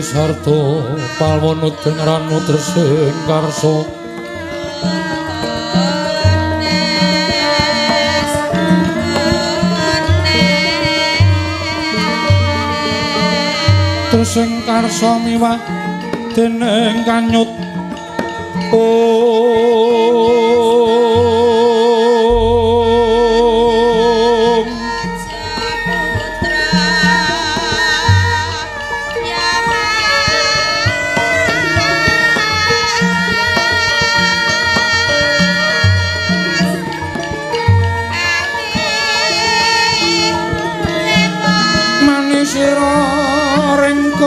Sarto palwono dengranu tresing karsa tresing karsa miwah dening kanyut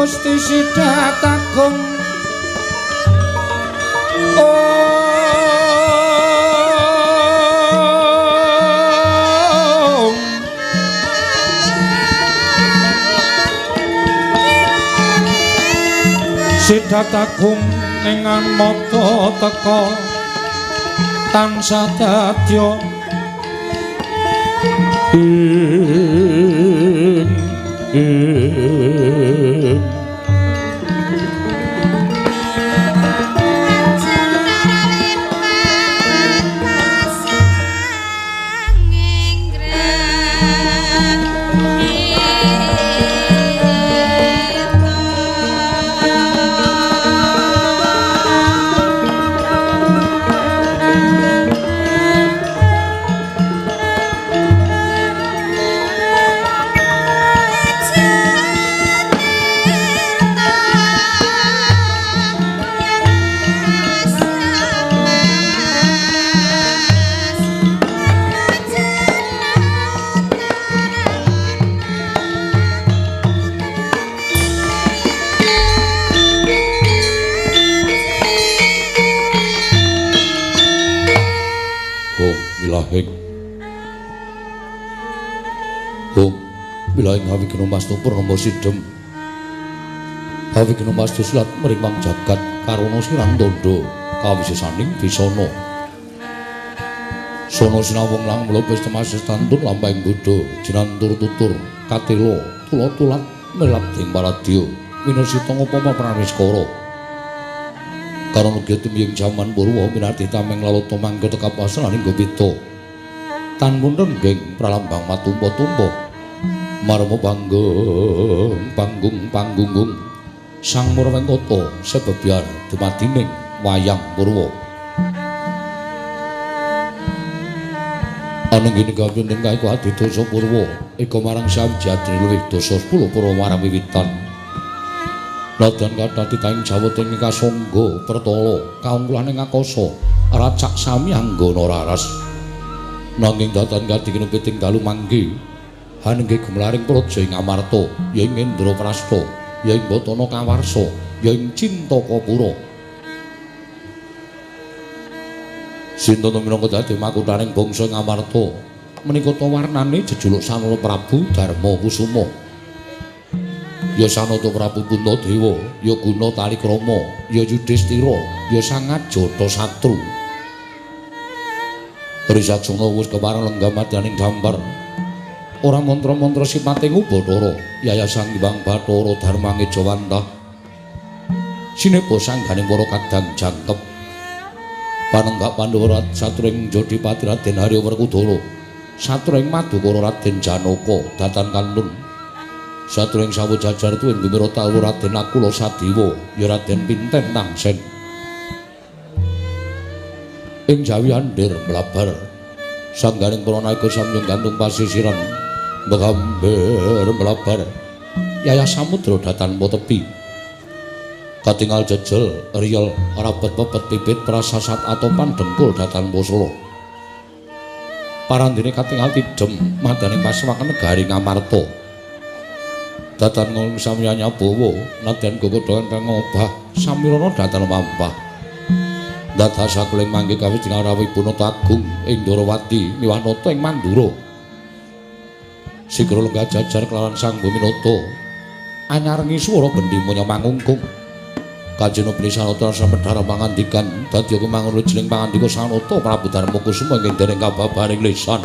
Gusti Sidhatagung Om Sidhatagung ning mata teka tansah dadya ing Wilayah Hawigna Mastu Purnama Sidhem Hawigna Mastu silat mrimang jagat karana siran tandha kawisesaning bisana sono sinawung lang mlebes temasis tantun lampahing bodha jinantur tutur katela tula-tulat melap ing paradya winasita ngupama praniskara karana getimying jaman purwa minarti tameng lalata mangga tekapasaning gopita tanpun renggeng pralambang matumpa-tumpa marma panggung panggung panggunggung sang Murwengkata sebebyar dumadining wayang purwa anenggene gawinten kaiku adidasa purwa eka marang sawjadri luwih dasa 10 purwa marang wiwitan ladan kathah titahing jawata ing kasangga pertala kaungkulane ngakasa racak sami anggana raras nanging datan kadikene piting dalu manggi hanengge gumlaring praja ing Amarta ya ing Indraprastha ya ing Batana Kawarsa ya ing Cintakapura Sintana minangka dadi makuthaning bangsa ing Amarta menika ta warnane jejuluk Sanata Prabu Darma Kusuma ya Sanata Prabu Puntadewa ya Guna Talikrama ya Yudhistira ya Sang Ajatasatru Risaksana wis kepareng lenggah madyaning dampar ora mantra-mantra sipate ngubathara Yayasan Hyang Bathara Dharma Ngejawantah sinepa sangganing para kadang jangkep panenggak Pandhawa satring Jodipati Raden Harya Werkudara satring Madukara Raden Janaka datan kantun satring sawu jajar tuwin gumira tawu Raden Nakula Sadiwa ya Raden Pinten Tangsen ing Jawi Andir mlabar sangganing para naga samyung gantung pasisiran mbegamber mlabar yayah samudra datan tepi katingal jejel riyel rabet pepet pipit prasasat atopan dengkul datan posolo parandene katingal tidem madaning paswakan negari Ngamarta datan ngong samya nyabawa nadyan gogodhongan kang obah samirana datan mampah dados sakuling mangke kawis rawuh Agung ing Ndorowati miwah nata ing Mandura sigra lenggah jajar kelawan Sang Buminata anyarengi swara gendhi monya mangungkung kajena beli Sanata samedhara pangandikan dadi kumangun jeneng pangandika Sanata Prabu Darma Kusuma ingkang dereng kababaring lisan.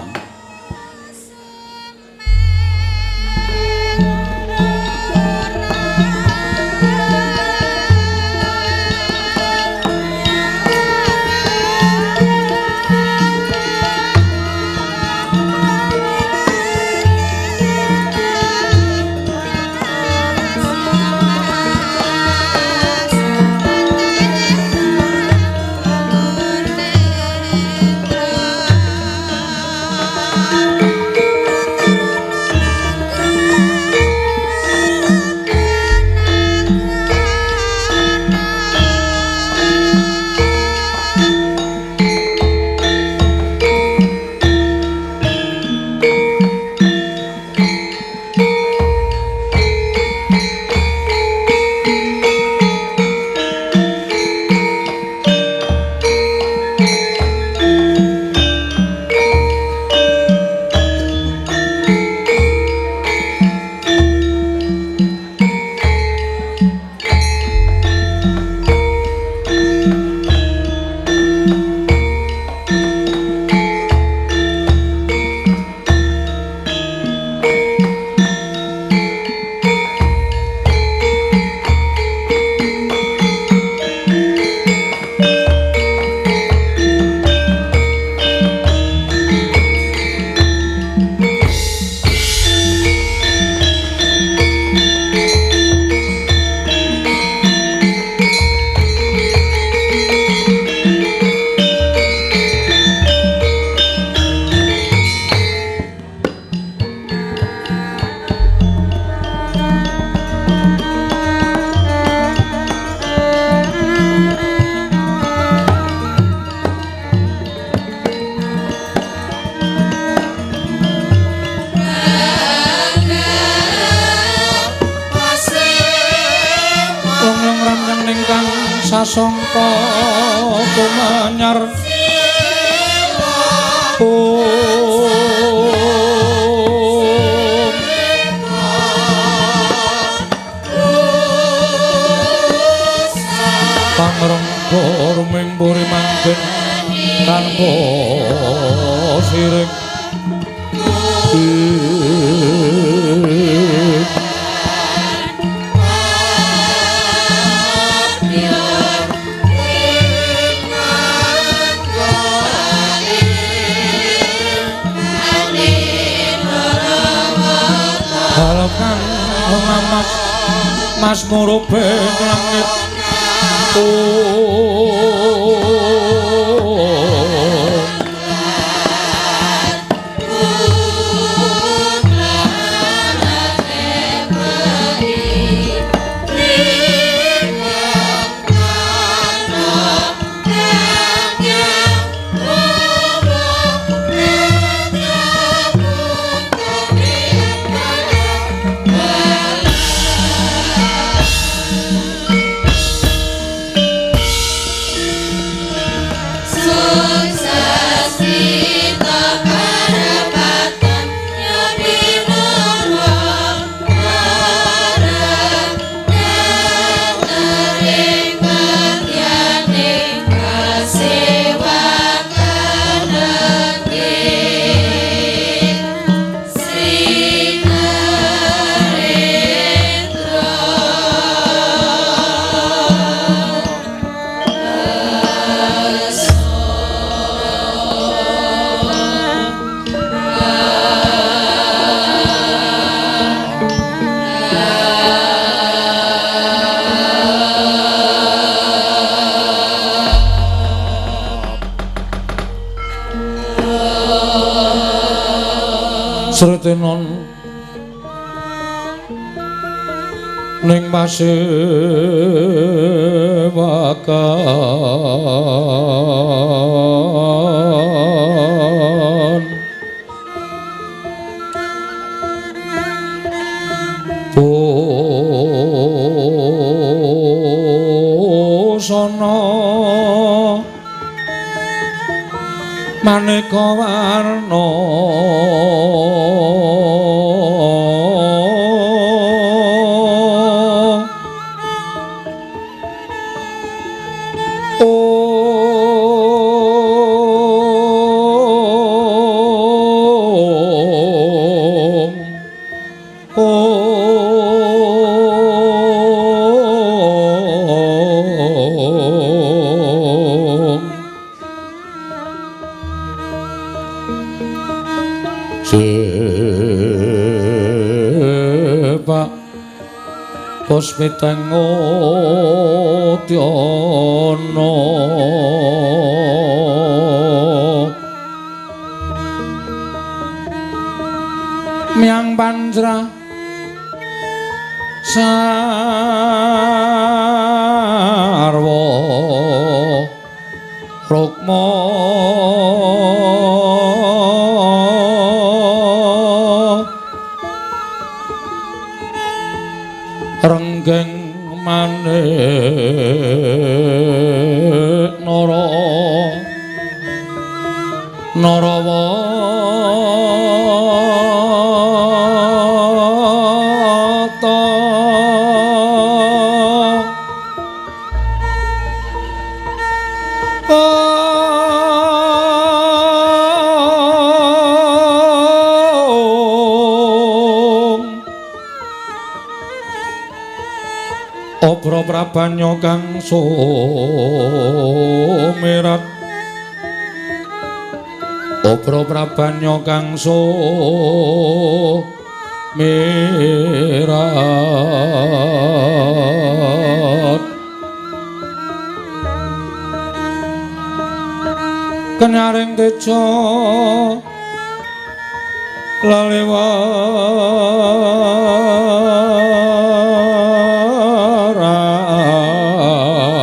nampa siring. Harapan ngamas mas murupe langit. Sretenon ning pasewakan busana maneka warna. Sepak Puspiteng Udyana Miang Panjra Sarwa Rukma Renggeng manik nara narawata Obra prabanya kang sumirat Obra prabanya kang sumirat Kenyaring teja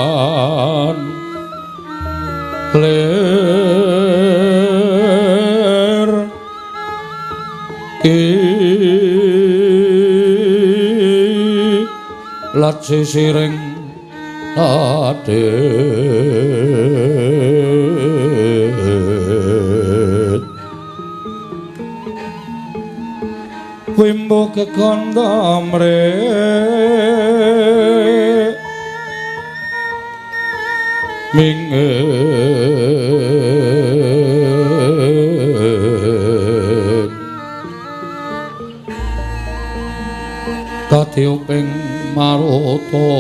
lalewaran lir kilat sisiring adit wimbo kekandha mrek mingit. Katiuping maruta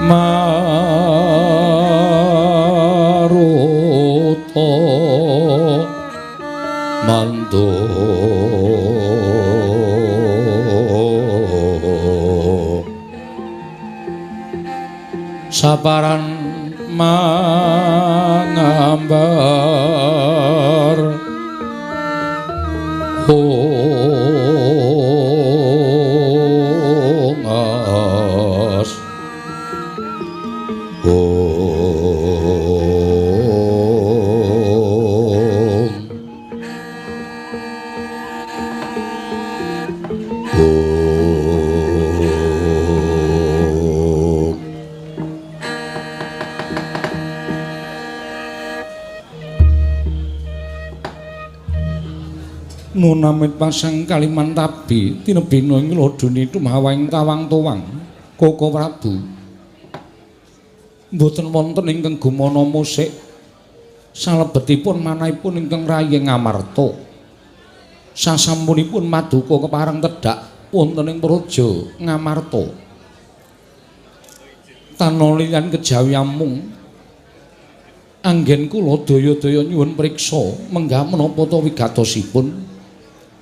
maruta mandu saparan mangambar ungas ong ong. Nunamit pasang Kalimantabi tinebina ing lodone tumawang tawang tuwang Koko Prabu mboten wonten ingkang gumana musik salebetipun manahipun ingkang rayi Ngamarta. Sasampunipun maduka kepareng tedhak wonten ing praja Ngamarta. Tanah liyan kejawi amung anggen kula daya-daya nyuwun priksa menggah menapa ta wigatosipun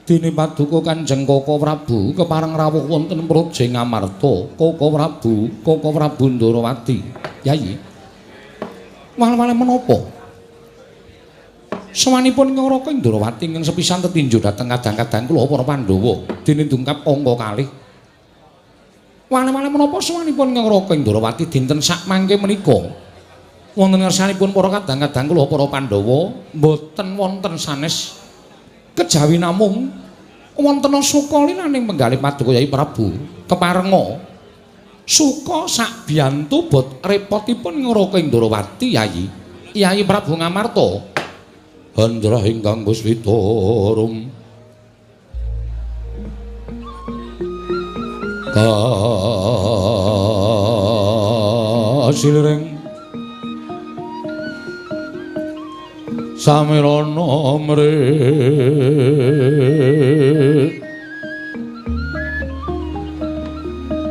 dene paduka Kanjeng Koko Prabu kepareng rawuh wonten praja Ngamarta. Koko Prabu, Koko Prabu Ndorowati. Yayi. Wal-wale menapa? Sawanipun Ngaraka Ndorowati ingkang sepisan tetinju dhateng kadang-kadang kula para Pandhawa dene dungkap angka kalih. Wale-wale menapa sawanipun Ngaraka Ndorowati dinten sakmangke menika wonten ngersanipun para kadang-kadang kula para Pandhawa mboten wonten sanes kejawi namung wonten suka linaning penggalih paduka Yai Prabu keparenga suka sakbiyantu bot repotipun Ngaraka Ndorowati. Yayi, Yai Prabu Ngamarta Hendra ingkang Guswitorum kasiliring samirana mri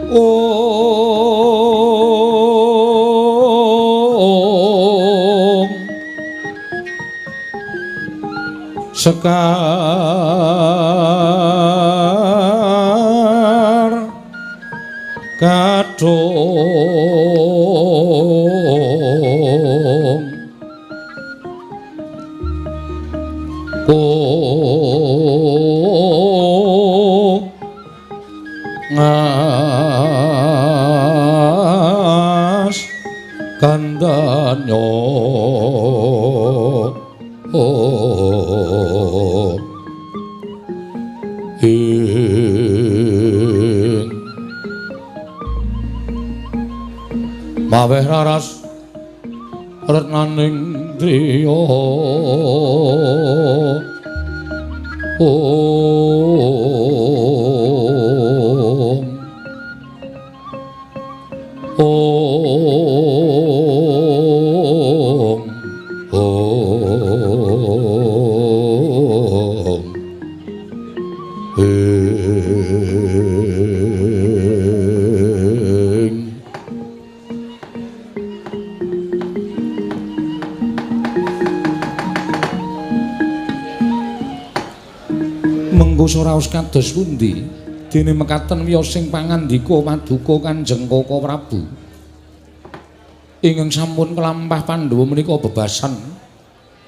ong sekar kadung ngas kandhanyo ing maweh raras retnaning driya ong ong ong ing mengko raos kados pundi dene mekaten wiyosing pangandika paduka Kanjeng Koko Prabu ingkang sampun kelampah Pandhawa menika bebasan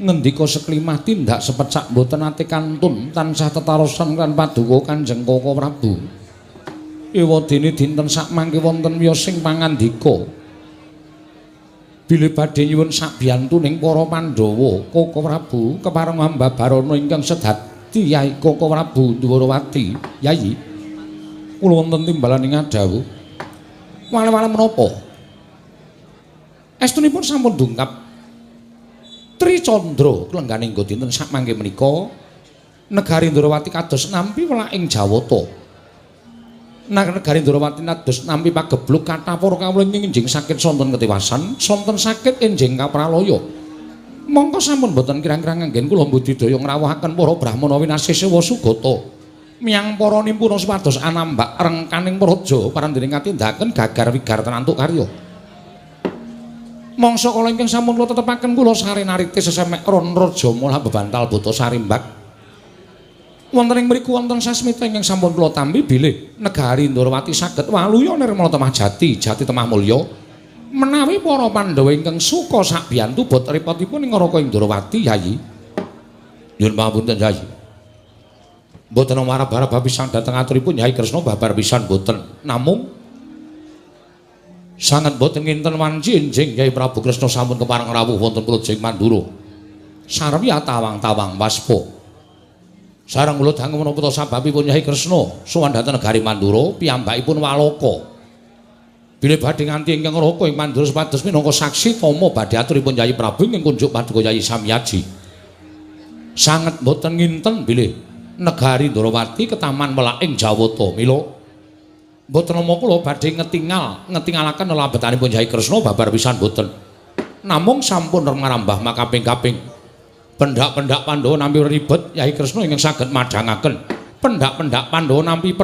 ngendika seklimah tindak sepecak mboten nate kantun tansah tetarosan kan paduka Kanjeng Koko Prabu. Ewadene dinten sakmangke wonten wiyosing pangandika bilih badhe nyuwun sabiyantuning para Pandhawa Koko Prabu kepareng hamba barana ingkang sedati Yai Koko Prabu Ndorowati. Yayi, kula wonten timbalan ing adhawuh. Wale-wale menapa? Estunipun sampun dungkap Tricandra klengganing dinten sakmangke menika negari Ndorowati kados nampi welaking Jawata. Negari Ndorowati kados nampi pagebluk kathah para kawula ing enjing sakit sonten ketiwasan, sonten sakit enjing kapralaya. Mongko sampun boten kirang-kirang anggen kula mbudidaya ngrawuhaken para brahmana winasih sewa sugata. Miyang para nimpuna supados anambak rengkaning praja parandening katindaken gagar wigar tenantuk karya. Mangsa kala ingkang sampun kula tetepaken kula sare narite sesemek ron raja molah bebantal bata sarimbak. Wonten ing mriku wonten sasmita ingkang sampun kula tampi bilih negari Ndorowati saged waluya nirmala temah jati, jati temah mulya. Menawi para Pandhawa ingkang suka sabiyantu bot repotipun ing Raka Ndorowati, Yayi. Nyuwun pangapunten, Yayi. Mboten marab-marab pisan dhateng aturipun Yai Kresna babar pisan mboten. Namung sanget mboten nginten wanci enjing Yai Prabu Kresna sampun kepareng rawuh wonten Plojeng Mandura. Sarwi atawang-tawang waspa. Sareng kula dangu menapa ta sababipun Yai Kresna sowan dhateng negari Mandura piyambakipun waloka. Bilih badhe nganti ingkang raka ing Mandura supados minangka saksi tama badhe aturipun Yai Prabu ingkang kunjuk paduka Yai Samyaji. Sanget mboten nginten bilih negari Ndorowati ketaman melaking Jawata. Mila mboten nama kula badhe ngetingalaken lelabetanipun Yai Kresna babar pisan mboten. Namung sampun marambah makaping-kaping. Pendak-pendak Pandhawa nampi ribet Yai Kresna ingkang saged madhangaken. Pendak-pendak Pandhawa nampi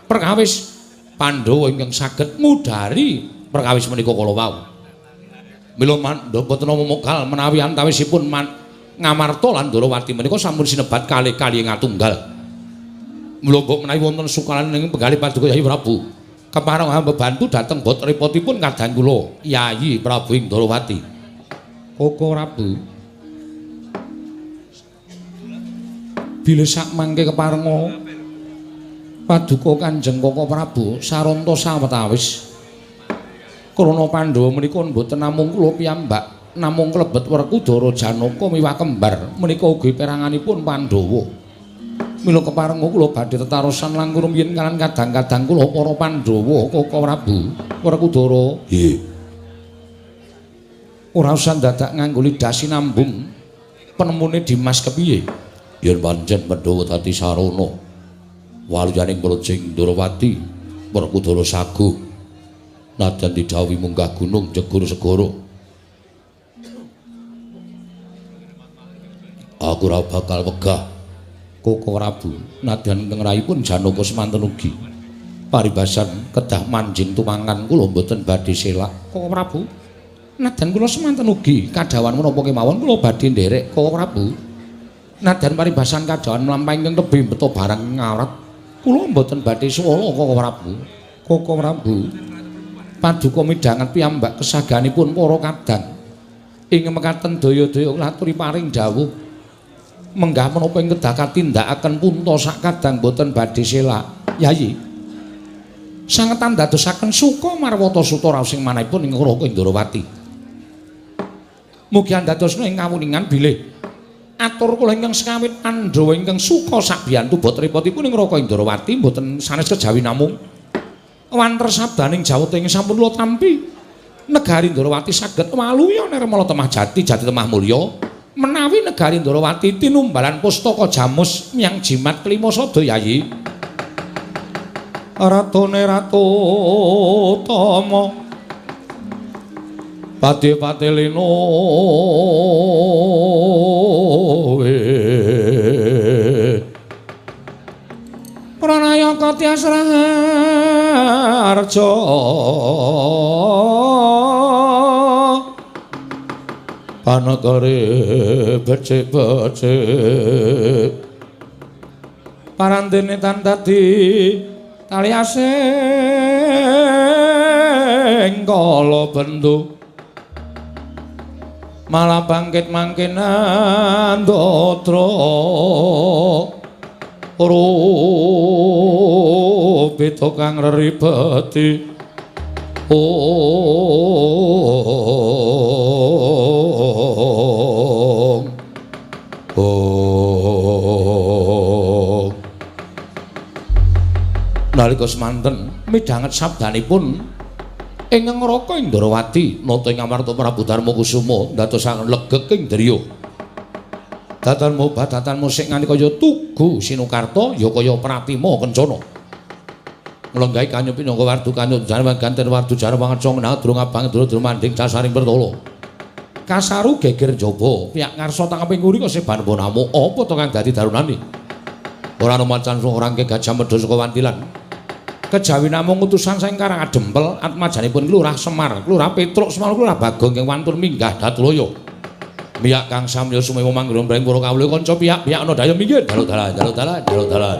perkawis Pandhawa ingkang saged ngudari perkawis menika kala wau. Mila mboten nama mokal menawi antawisipun Ngamarta lan Ndorowati menika sampun sinebat kali-kali ngatunggal. Mula mbok menawi wonten sukalan ing penggalih paduka Yai Prabu, kepareng hambebantu dhateng bot repotipun kadang kula Yayi Prabu ing Ndorowati. Koko Prabu, bilih sak mangke keparenga paduka Kanjeng Koko Prabu saranta sawetawis krana Pandhawa menika mboten namung kula piyambak, namung klebet Werkudara Janaka miwah kembar menika ugi peranganipun Pandhawa. Mila keparenga kula badhe tetarosan langkung rumiyin kaliyan kadang-kadang kula para Pandhawa Koko Prabu Werkudara. Nggih. Ora usah dadak nganggo lidah sinambung penemune Dimas kepiye? Yen pancen Pandhawa dadi sarana waluyaning Plojeng Ndorowati Werkudara saguh nadyan didhawuhi munggah gunung jegur segara. Aku ora bakal wegah Koko Prabu nadyan ingkang rayipun Janaka semanten ugi paribasan kedah manjing tumangan kula mboten badhe selak Koko Prabu. Nadyan kula semanten ugi kadhawan menapa kemawon kula badhe nderek Koko Prabu. Nadyan paribasan kadhawan mlampah ingkang tebih beto barang ngawrat kula mboten badhe swala Koko Prabu. Koko Prabu paduka midhanget piyambak kesaganipun para kadang ing mekaten daya-daya laturi paring dawuh menggah menapa ing kedah katindakaken punta sak kadang boten badhe selak. Yayi sanget andadosaken suka marwata suta raos ing manahipun ing Raka Ndorowati. Mugi andadosna ing kawuningan bilih atur kula ingkang sekawit Pandhawa ingkang suka sabiyantu bot repotipun ing Raka Ndorowati boten sanes kejawi namung wanter sabdaning Jawata ing sampun kula tampi negari Ndorowati saged waluya nirmala temah jati jati temah mulya. Menawi negari Ndorowati tinumbalan pustaka jamus miyang jimat klima sada Yayi. Ratune Ratu Tama pati-pati lino Pranayaka Tyas Raharja panegare becik-becik parandene tan dadi tali asing kala bendu malah bangkit mangke nandatra rupita kang reribeti. Om Om. Nalika semanten midhanget sabdanipun ingkang Raka Ndorowati nata ing amarta Prabu Darma Kusuma ndadosaken legeg ing driya. Datan mobah datan musik nganti kaya tugu sinukarta ya kaya pratima kencana. Nglenggahi kanyu pinangka wardu kanyu jarwan ganten wardu jarwan ngecong nadrung abang durung manding casaring pertala. Kasaru geger njaba, piyak ngarsa tangkeping nguri kok seban bonamu. Apa to kang dadi darunane? Ora ana macan ora ke Gajah Mada saka Wantilan. Kejawi namung utusan saking Karang Adempel, atmajanipun Lurah Semar, Lurah Petruk, Semar, Lurah Bagong ing wantun minggah Datulaya. Miyak kang samya sumewa manggon breng para kawula kanca piyak-piyak ana daya minggir jaluk dalan, jaluk dalan, jaluk dalan.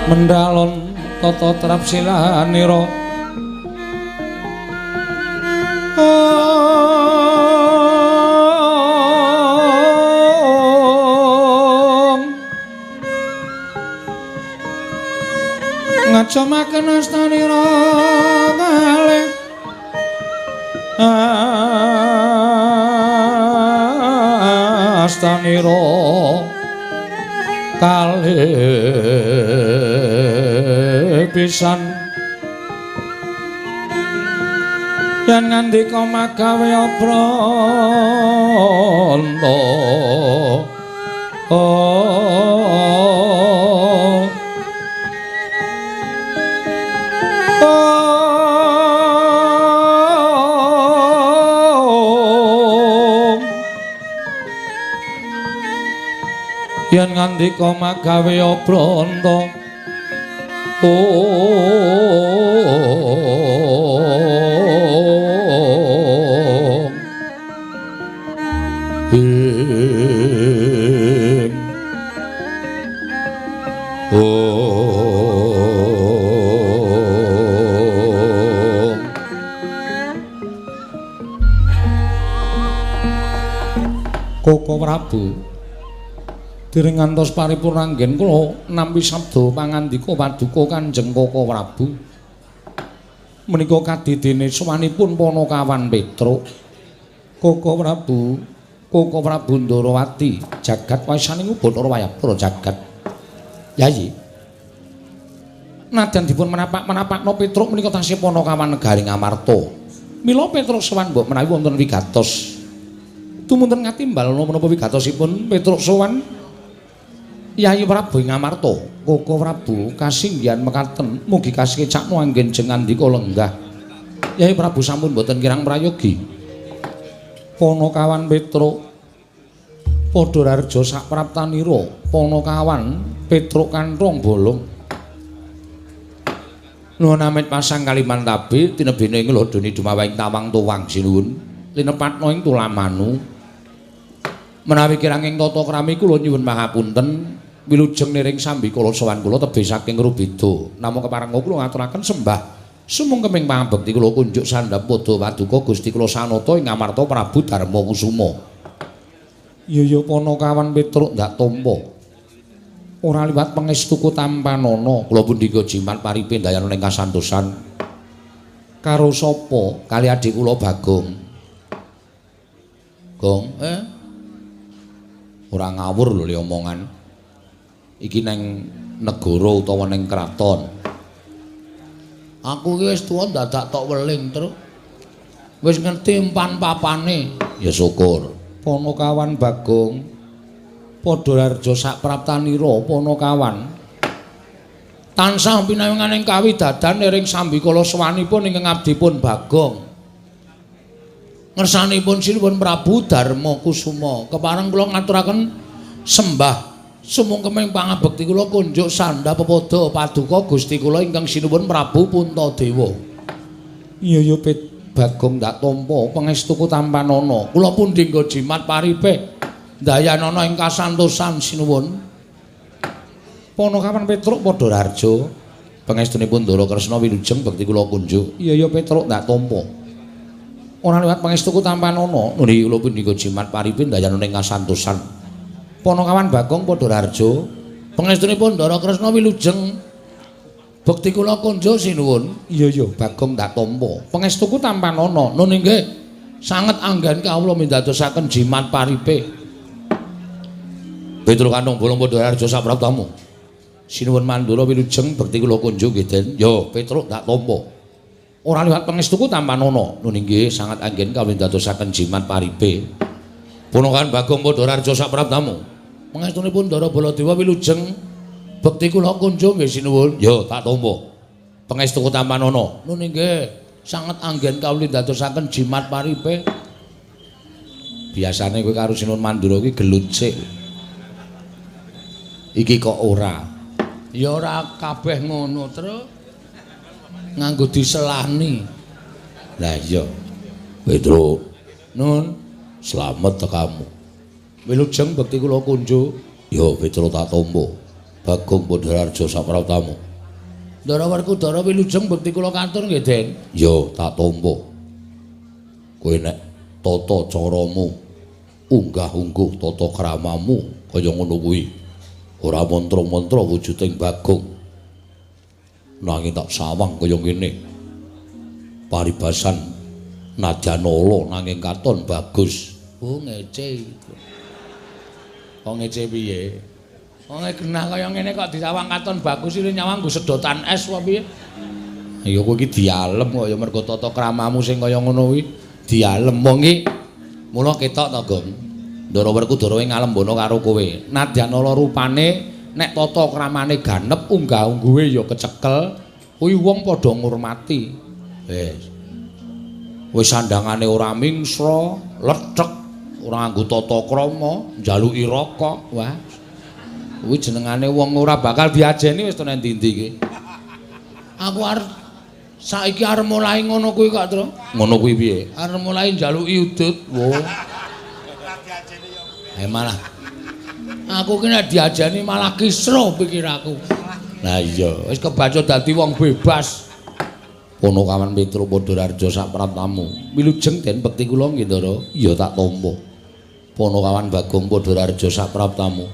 Mendalon tata trapsilanira ngajamaken astanira kalih astanira kalih pisan yen ngandika magawe abranta yen ngandika magawe abranta Prabu. Dereng ngantos paripurna anggen kula nampi sabda pangandika paduka Kanjeng Koko Prabu. Menika kadidene sowanipun Panakawan Petruk. Koko Prabu, Koko Prabu Ndarawati, jagat wasaning Bathara Wayabara jagat. Yayi. Nadyan dipun menapak-menapakno Petruk menika tasih Panakawan negari Ngamarta. Mila Petruk sowan mbok menawi wonten wigatos. Tumunten ngatimbal menapa wigatosipun Petruk sowan Yayi Prabu ing Ngamarta. Koko Prabu kasinggihan mekaten mugi kasekecakno anggen jeng ngandika lenggah. Yayi Prabu sampun boten kirang prayogi. Panakawan Petruk padha rarja sapraptanira. Panakawan Petruk kanthong bolong. Nuwun amit pasang Kalimantabe tinebene ing lodone dumawahing tawang tuwang sinuwun linepatna ing tulamanu. Menawi kirang ing tata krami kula nyuwun pangapunten, wilujeng niring sambikala sowan kula tebih saking Rubeda. Namung kepareng kula ngaturaken sembah sumungkeming pangabekti kula kunjuk sandhap padha paduka Gusti kula Sanata ing Ngamarta Prabu Darma Kusuma. Ya ya Panakawan Petruk ndak tampa. Ora liwat pangestuku tampanana, kula pundhika jimat paripe ndayana ing kasantosan. Karo sapa? Kali adik kula Bagong. Gong, Ora ngawur lho le omongan. Iki neng negara utawa neng kraton. Aku iki wis tuwa dadak tok weling, Truk. Wis ngerti empan papane. Ya syukur. Panakawan Bagong padha rarja sapraptanira Panakawan. Tansah pinangan ing kawidadan ring sambikala sowanipun ingkang abdipun Bagong. Ngersanipun Sinuwun Prabu Darma Kusuma, kepareng kula ngaturaken sembah sumungkeming pangabekti kula kunjuk sandha pepadha paduka Gusti kula ingkang Sinuwun Prabu Puntadewa. Iya ya Bagong ndak tampa pangestuku tampanana. Kula pundhingga jimat paripe ndayanana ing kasantosan sinuwun. Panakawan Petruk padha rarja pangestunipun Ndara Kresna wilujeng bekti kula kunjuk. Iya ya Petruk ndak tampa. Ora liwat pangestuku tampanana, nuli kula pundhika jimat paripe ndayana ing kasantosan. Panakawan Bagong padha rarja pangestunipun Ndara Kresna wilujeng bekti kula kunjuk sinuwun. Iya ya Bagong ndak tampa pangestuku tampanana. Nun inggih sanget anggen kawula mindadosaken jimat paripe. Petruk kanthong bolong padha rarja sapraptamu. Sinuwun Mandura wilujeng bekti kula kunjuk nggih Den. Ya Petruk ndak tampa. Ora liwat pangestuku tampanana. Nun inggih sanget anggen kawula mindadosaken jimat paripe. Panakawan Bagong padha rarja sapraptamu. Pangestunipun Ndara Baladewa wilujeng bekti kula kunjuk nggih sinuwun. Ya tak tampa. Pangestuku tampanana. Nun inggih sanget anggen kawula ndadosaken jimat paripe. Biasane kowe karo Sinuwun Mandura kuwi gelut sik. Iki kok ora. Ya ora kabeh ngono, Truk. Nganggo diselani. Lah iya. Petruk, nun slamet tekamu. Wilujeng bekti kula kunjuk. Ya Petruk tak tampa. Bagong padha rarja sapraptamu. Ndara Werkudara wilujeng bekti kula katur nggih, Den. Ya tak tampa. Kowe nek tata caramu unggah-ungguh tata kramamu kaya ngono kuwi. Ora mantra-mantra wujuding Bagong. Nanging tak sawang kaya ngene. Paribasan nadyan ala nanging katon bagus. Oh ngece. Kok ngece piye? Wong genah kaya ngene kok disawang katon bagus iki nyawang nggo sedotan es apa piye? Ya kowe iki dialem kok ya mergo tata kramamu sing kaya ngono kuwi dialem wong iki. Mula ketok to, Gong. Ndara Werkudara ngalembana karo kowe. Nadyan ala rupane nek tata kramane ganep unggah-ungguhe ya kecekel, kuwi wong padha ngurmati. Wis. Wis sandangane ora mingsra, lethek, ora nganggo tata krama, njaluki rokok. Wah. Kuwi jenengane wong ora bakal diajeni wis to nang ndi-ndi iki. Aku arep saiki arep mulai ngono kuwi kok, Tru. Ngono kuwi piye? Arep mulai njaluki udut. Wo. Malah aku ki nek diajeni malah kisruh pikiraku. Lah iya, wis kebaca dadi wong bebas. Panakawan Petruk padha rarja sapraptamu. Wilujeng den bekti kula nggih, Ndara. Iya tak tampa. Panakawan Bagong padha rareja sapraptamu.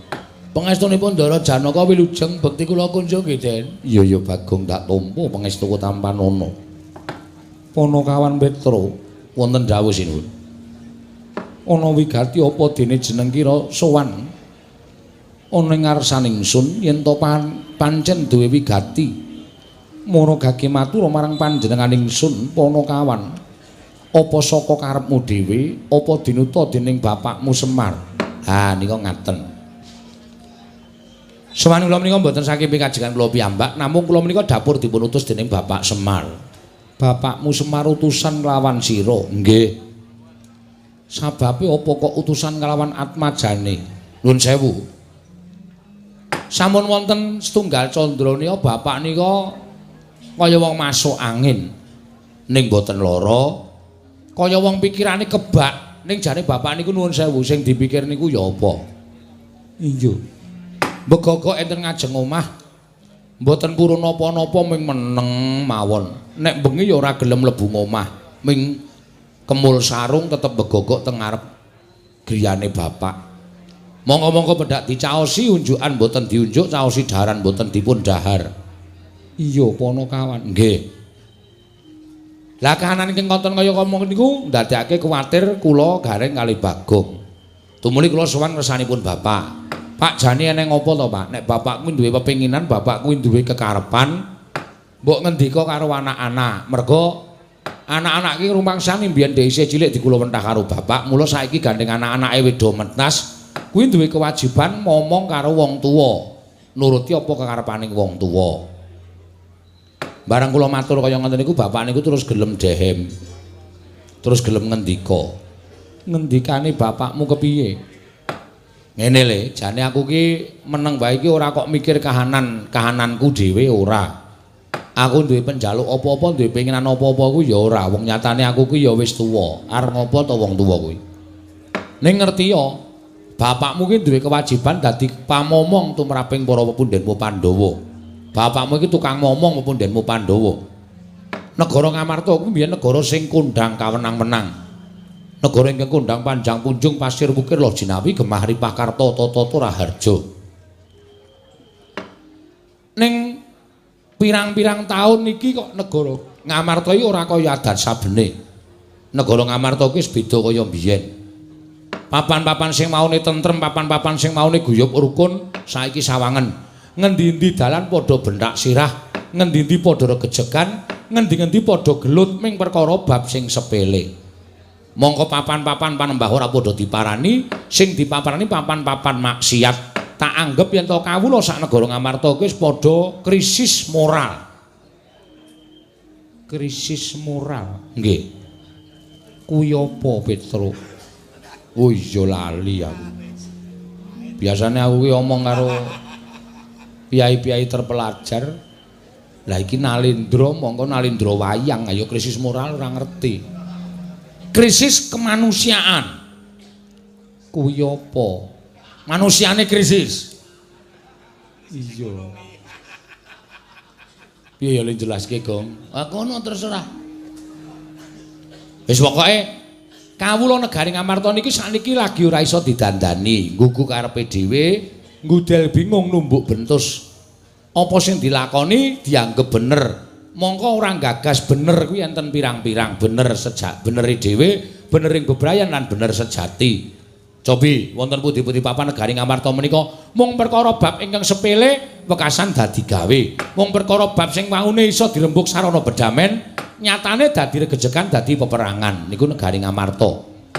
Pangestunipun Ndara Janaka wilujeng bekti kula kunjung nggih, Den. Iya ya Bagong tak tampa pangestuku tampanana. Panakawan Petro wonten dawuh sinuwun. Ana wigati apa dene jeneng kira sowan ana ing ngarsaning ingsun yen to pancen duwe wigati. Mara gage matur marang panjenengan ingsun Panakawan. Apa saka karepmu dhewe apa dinuta dening bapakmu Semar? Ha nika ngaten. Sowan kula menika mboten saking pikajengan kula piyambak, namung kula menika dapur dipun utus dening Bapak Semar. Bapakmu Semar utusan kelawan sira? Nggih. Sababe apa kok utusan kelawan atmajane? Nuwun sewu. Sampun wonten setunggal candra nika bapak nika kaya wong masuk angin ning mboten lara. Kaya wong pikirane kebak ning jane bapak niku nuwun sewu sing dipikir niku ya apa? Iya. Begogok enten ngajeng omah mboten purun napa-napa ming meneng mawon. Nek bengi ya ora gelem mlebu omah, ming kemul sarung tetep begogok teng ngarep griyane bapak. Monggo-monggo pendak dicaosi unjukan mboten diunjuk, caosi daharan mboten dipun dahar. Iya Panakawan. Nggih. Lah kahanan ingkang konten kaya ngomong niku ndadekake kuwatir kula gareng kalih Bagong. Tumuli kula sowan ngersanipun bapak. Pak jane eneng apa to, Pak? Nek bapak kuwi duwe pepinginan, bapak kuwi duwe kekarepan, mbok ngendika karo anak-anak. Mergo anak-anak iki rumangsani mbiyen dhek isih cilik dikula wentah karo bapak, mula saiki gandeng anak-anake wedo mentas kuwi duwe kewajiban momong karo wong tuwa, nuruti apa kekarepaning wong tuwa. Barang kula matur kaya ngoten niku bapak niku terus gelem dehem. Terus gelem ngendika. Ngendikane bapakmu kepiye? Ngene le, jane aku ki meneng wae iki ora kok mikir kahanan, kahananku dhewe ora. Aku duwe penjaluk apa-apa, duwe penginan apa-apa ku ya ora. Wong nyatane aku ki ya wis tuwa. Arep ngopo to wong tuwa kuwi? Ning ngerti ya, bapakmu ki duwe kewajiban dadi pamomong tumraping para pepundhenmu Pandhawa. Bapakmu iki tukang momong pepundhenmu Pandhawa. Negara Ngamarta kuwi mbiyen negara sing kondhang kawenang-wenang. Negara ingkang kondhang panjang punjung pasir wukir loh jinawi gemah ripah karta tata raharja. Ning pirang-pirang taun iki kok negara Ngamarta iki ora kaya adat sabene. Negara Ngamarta iki wis beda kaya mbiyen. Papan-papan sing maune tentrem, papan-papan sing maune guyub rukun saiki sawangen. Ngendi-endi dalan padha benthak sirah, ngendi-endi padha regejegan, ngendi-endi padha gelut ming perkara bab sing sepele. Mongko papan-papan panembah ora padha diparani, sing dipaparani papan-papan maksiat. Tak anggep yen to kawula sak negara Ngamarta kuwi wis padha krisis moral. Krisis moral. Nggih. Kuwi apa, Petro? Oh iya lali aku. Biasane aku ki omong karo piyai-piyai terpelajar. Lah iki Nalendra mongko Nalendra wayang, ayo krisis moral ora ngerti. Krisis kemanusiaan. Kuwi apa? Manusiane krisis. Iya. Piye ya le jelaske, Gong? Ah kono terserah. Wis pokoke kawula negari Ngamarta niki sakniki lagi ora iso didandani, nggugu karepe dhewe, ngudel bingung numbuk bentus. Apa sing dilakoni dianggep bener. Mongko ora gagas bener kuwi enten pirang-pirang, bener sejak benere dhewe, benering bebrayan lan bener sejati. Cobi wonten pundi-pundi papan negari Ngamarta menika mung perkara bab ingkang sepele wekasan dadi gawe. Mung perkara bab sing waune iso dirembug sarana bedamen, nyatane dadi regejegan dadi peperangan. Niku negari Ngamarta.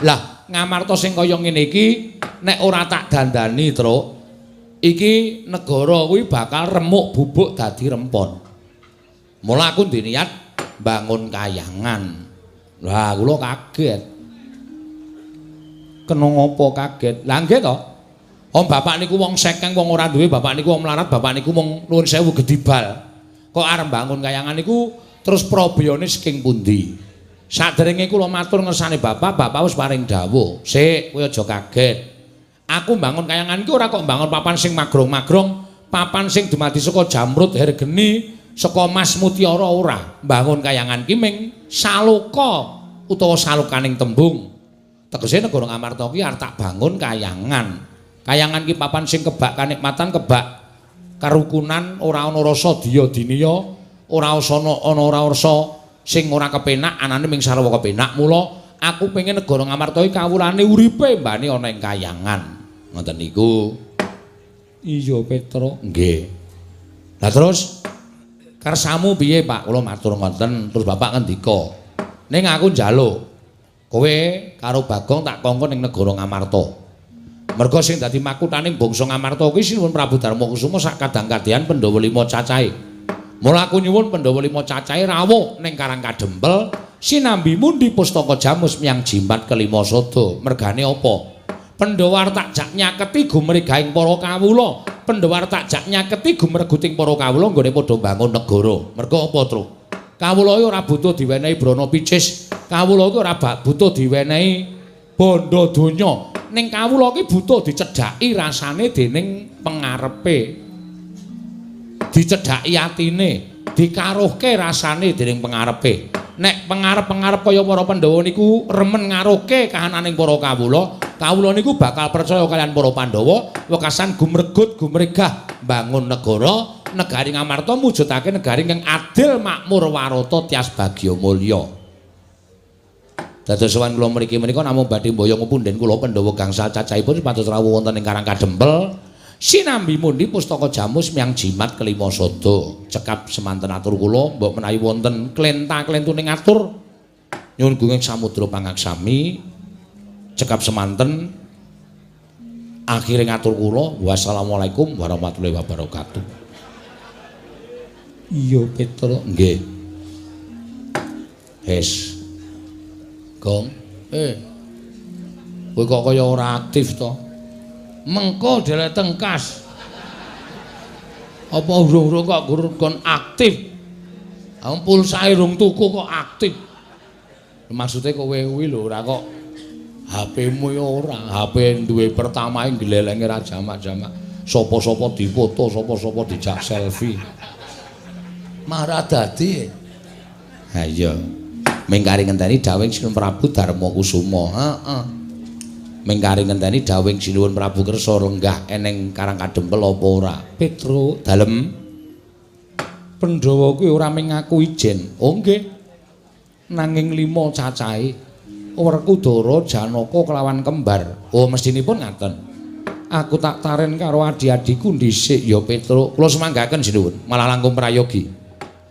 Lah, Ngamarta sing kaya ngene iki nek ora tak dandani, Truk, iki negara kuwi bakal remuk bubuk dadi rempon. Mula aku ndek niat bangun kayangan. Lah kula kaget. Kena ngopo kaget? Lah nggih to. Om bapak niku wong sekeng, wong ora duwe, bapak niku wong melarat, bapak niku wong nuwun sewu gedibal. Kok arep bangun kayangan niku terus probiyone saking pundi? Saderenge kula matur ngersane bapak, bapak wis paring dawuh. Sik, kowe aja kaget. Aku bangun kayangan iki ora kok bangun papan sing magrong-magrong, papan sing dumadi saka jamrut hergeni, saka mas mutiara ora. Bangun kayangan ki ming saloka utawa salokaning tembung. Tegese negara Ngamarta ki arep tak bangun kayangan. Kayangan ki papan sing kebak kanikmatan, kebak karukunan, ora ana rasa diya diniya, ora ana ora rasa sing ora kepenak, anane ming sarwa kepenak. Mula aku pengen negara Ngamarta iki kawulane uripe mbane ana ing kayangan. Ngoten niku. Iya, Petro. Nggih. Lah terus kersamu piye, Pak? Kula matur ngoten, terus bapak ngendika, "Ning aku njaluk kowe karo Bagong tak kongkon ning negara Ngamarta. Merga sing dadi makuthaning bangsa Ngamarta kuwi Sinuwun Prabu Darma Kusuma sak kadang-kadhean Pandhawa lima cacahe. Mula aku nyuwun Pandhawa lima cacahe rawuh ning Karang Kadempel sinambi mundi pustaka jamus miyang jimat kelima sada. Mergane apa? Pandhawa arep tak jak nyaketi gumregahing para kawula. Pandhawa arep tak jak nyaketi gumreguting para kawula nggone padha mbangun negara. Merga apa, Tru? Kawula iki ora butuh diwenehi brana picis. Kawula iki ora butuh diwenehi bondo donya. Ning kawula iki butuh dicedhaki rasane dening pengarepe. Dicedhaki atine, dikaruhke rasane dening pengarepe. Nek pengarep-pengarep kaya para Pandhawa niku remen ngaruhke kahananing para kawula, kawula niku bakal percaya kalian para Pandhawa, wekasan gumregut gumregah mbangun negara, negari Ngamarta mujudake negari ingkang adil, makmur, warata, tias bagya mulya. Dados sowan kula mriki menika namung badhe mboyong punden kula Pandhawa gangsal cacahipun supados rawuh wonten ing Karang Kadempel sinambi mundi pustaka jamus miyang jimat kelima sada. Cekap semanten atur kula, mbok menawi wonten klenta-klentuning atur nyuwun gunging samudra pangaksami. Cekap semanten akhire ngatur kula, wassalamualaikum warahmatullahi wabarakatuh. Iya, Petro. Nggih. Hes. Gong. Kowe kok kaya ora aktif to? Mengko dhewe tengkas. Apa urung-urung kok kon aktif? Wong pulsae rung tuku kok aktif. Maksude kowe kuwi lho ora kok HP-mu ya ora, HP duwe pertama glelenge ra jamak-jamak. Sapa-sapa dipoto, sapa-sapa dijak selfie. Marah dadi. Ha iya. Mingkari ngenteni dawuhing Sinuwun Prabu Darma Kusuma. Heeh. Mingkari ngenteni dawuhing Sinuwun Prabu kersa lenggah eneng Karang Kadempel apa ora? Petro dalem. Pandhawa kuwi ora mung ngaku ijen. Oh nggih. Nanging lima cacahe Werkudara, Janaka kelawan kembar. Oh mestinipun ngaten. Aku tak taren karo adi-adiku dhisik ya Petro. Kula semanggaken Sinuwun, malah langkung prayogi.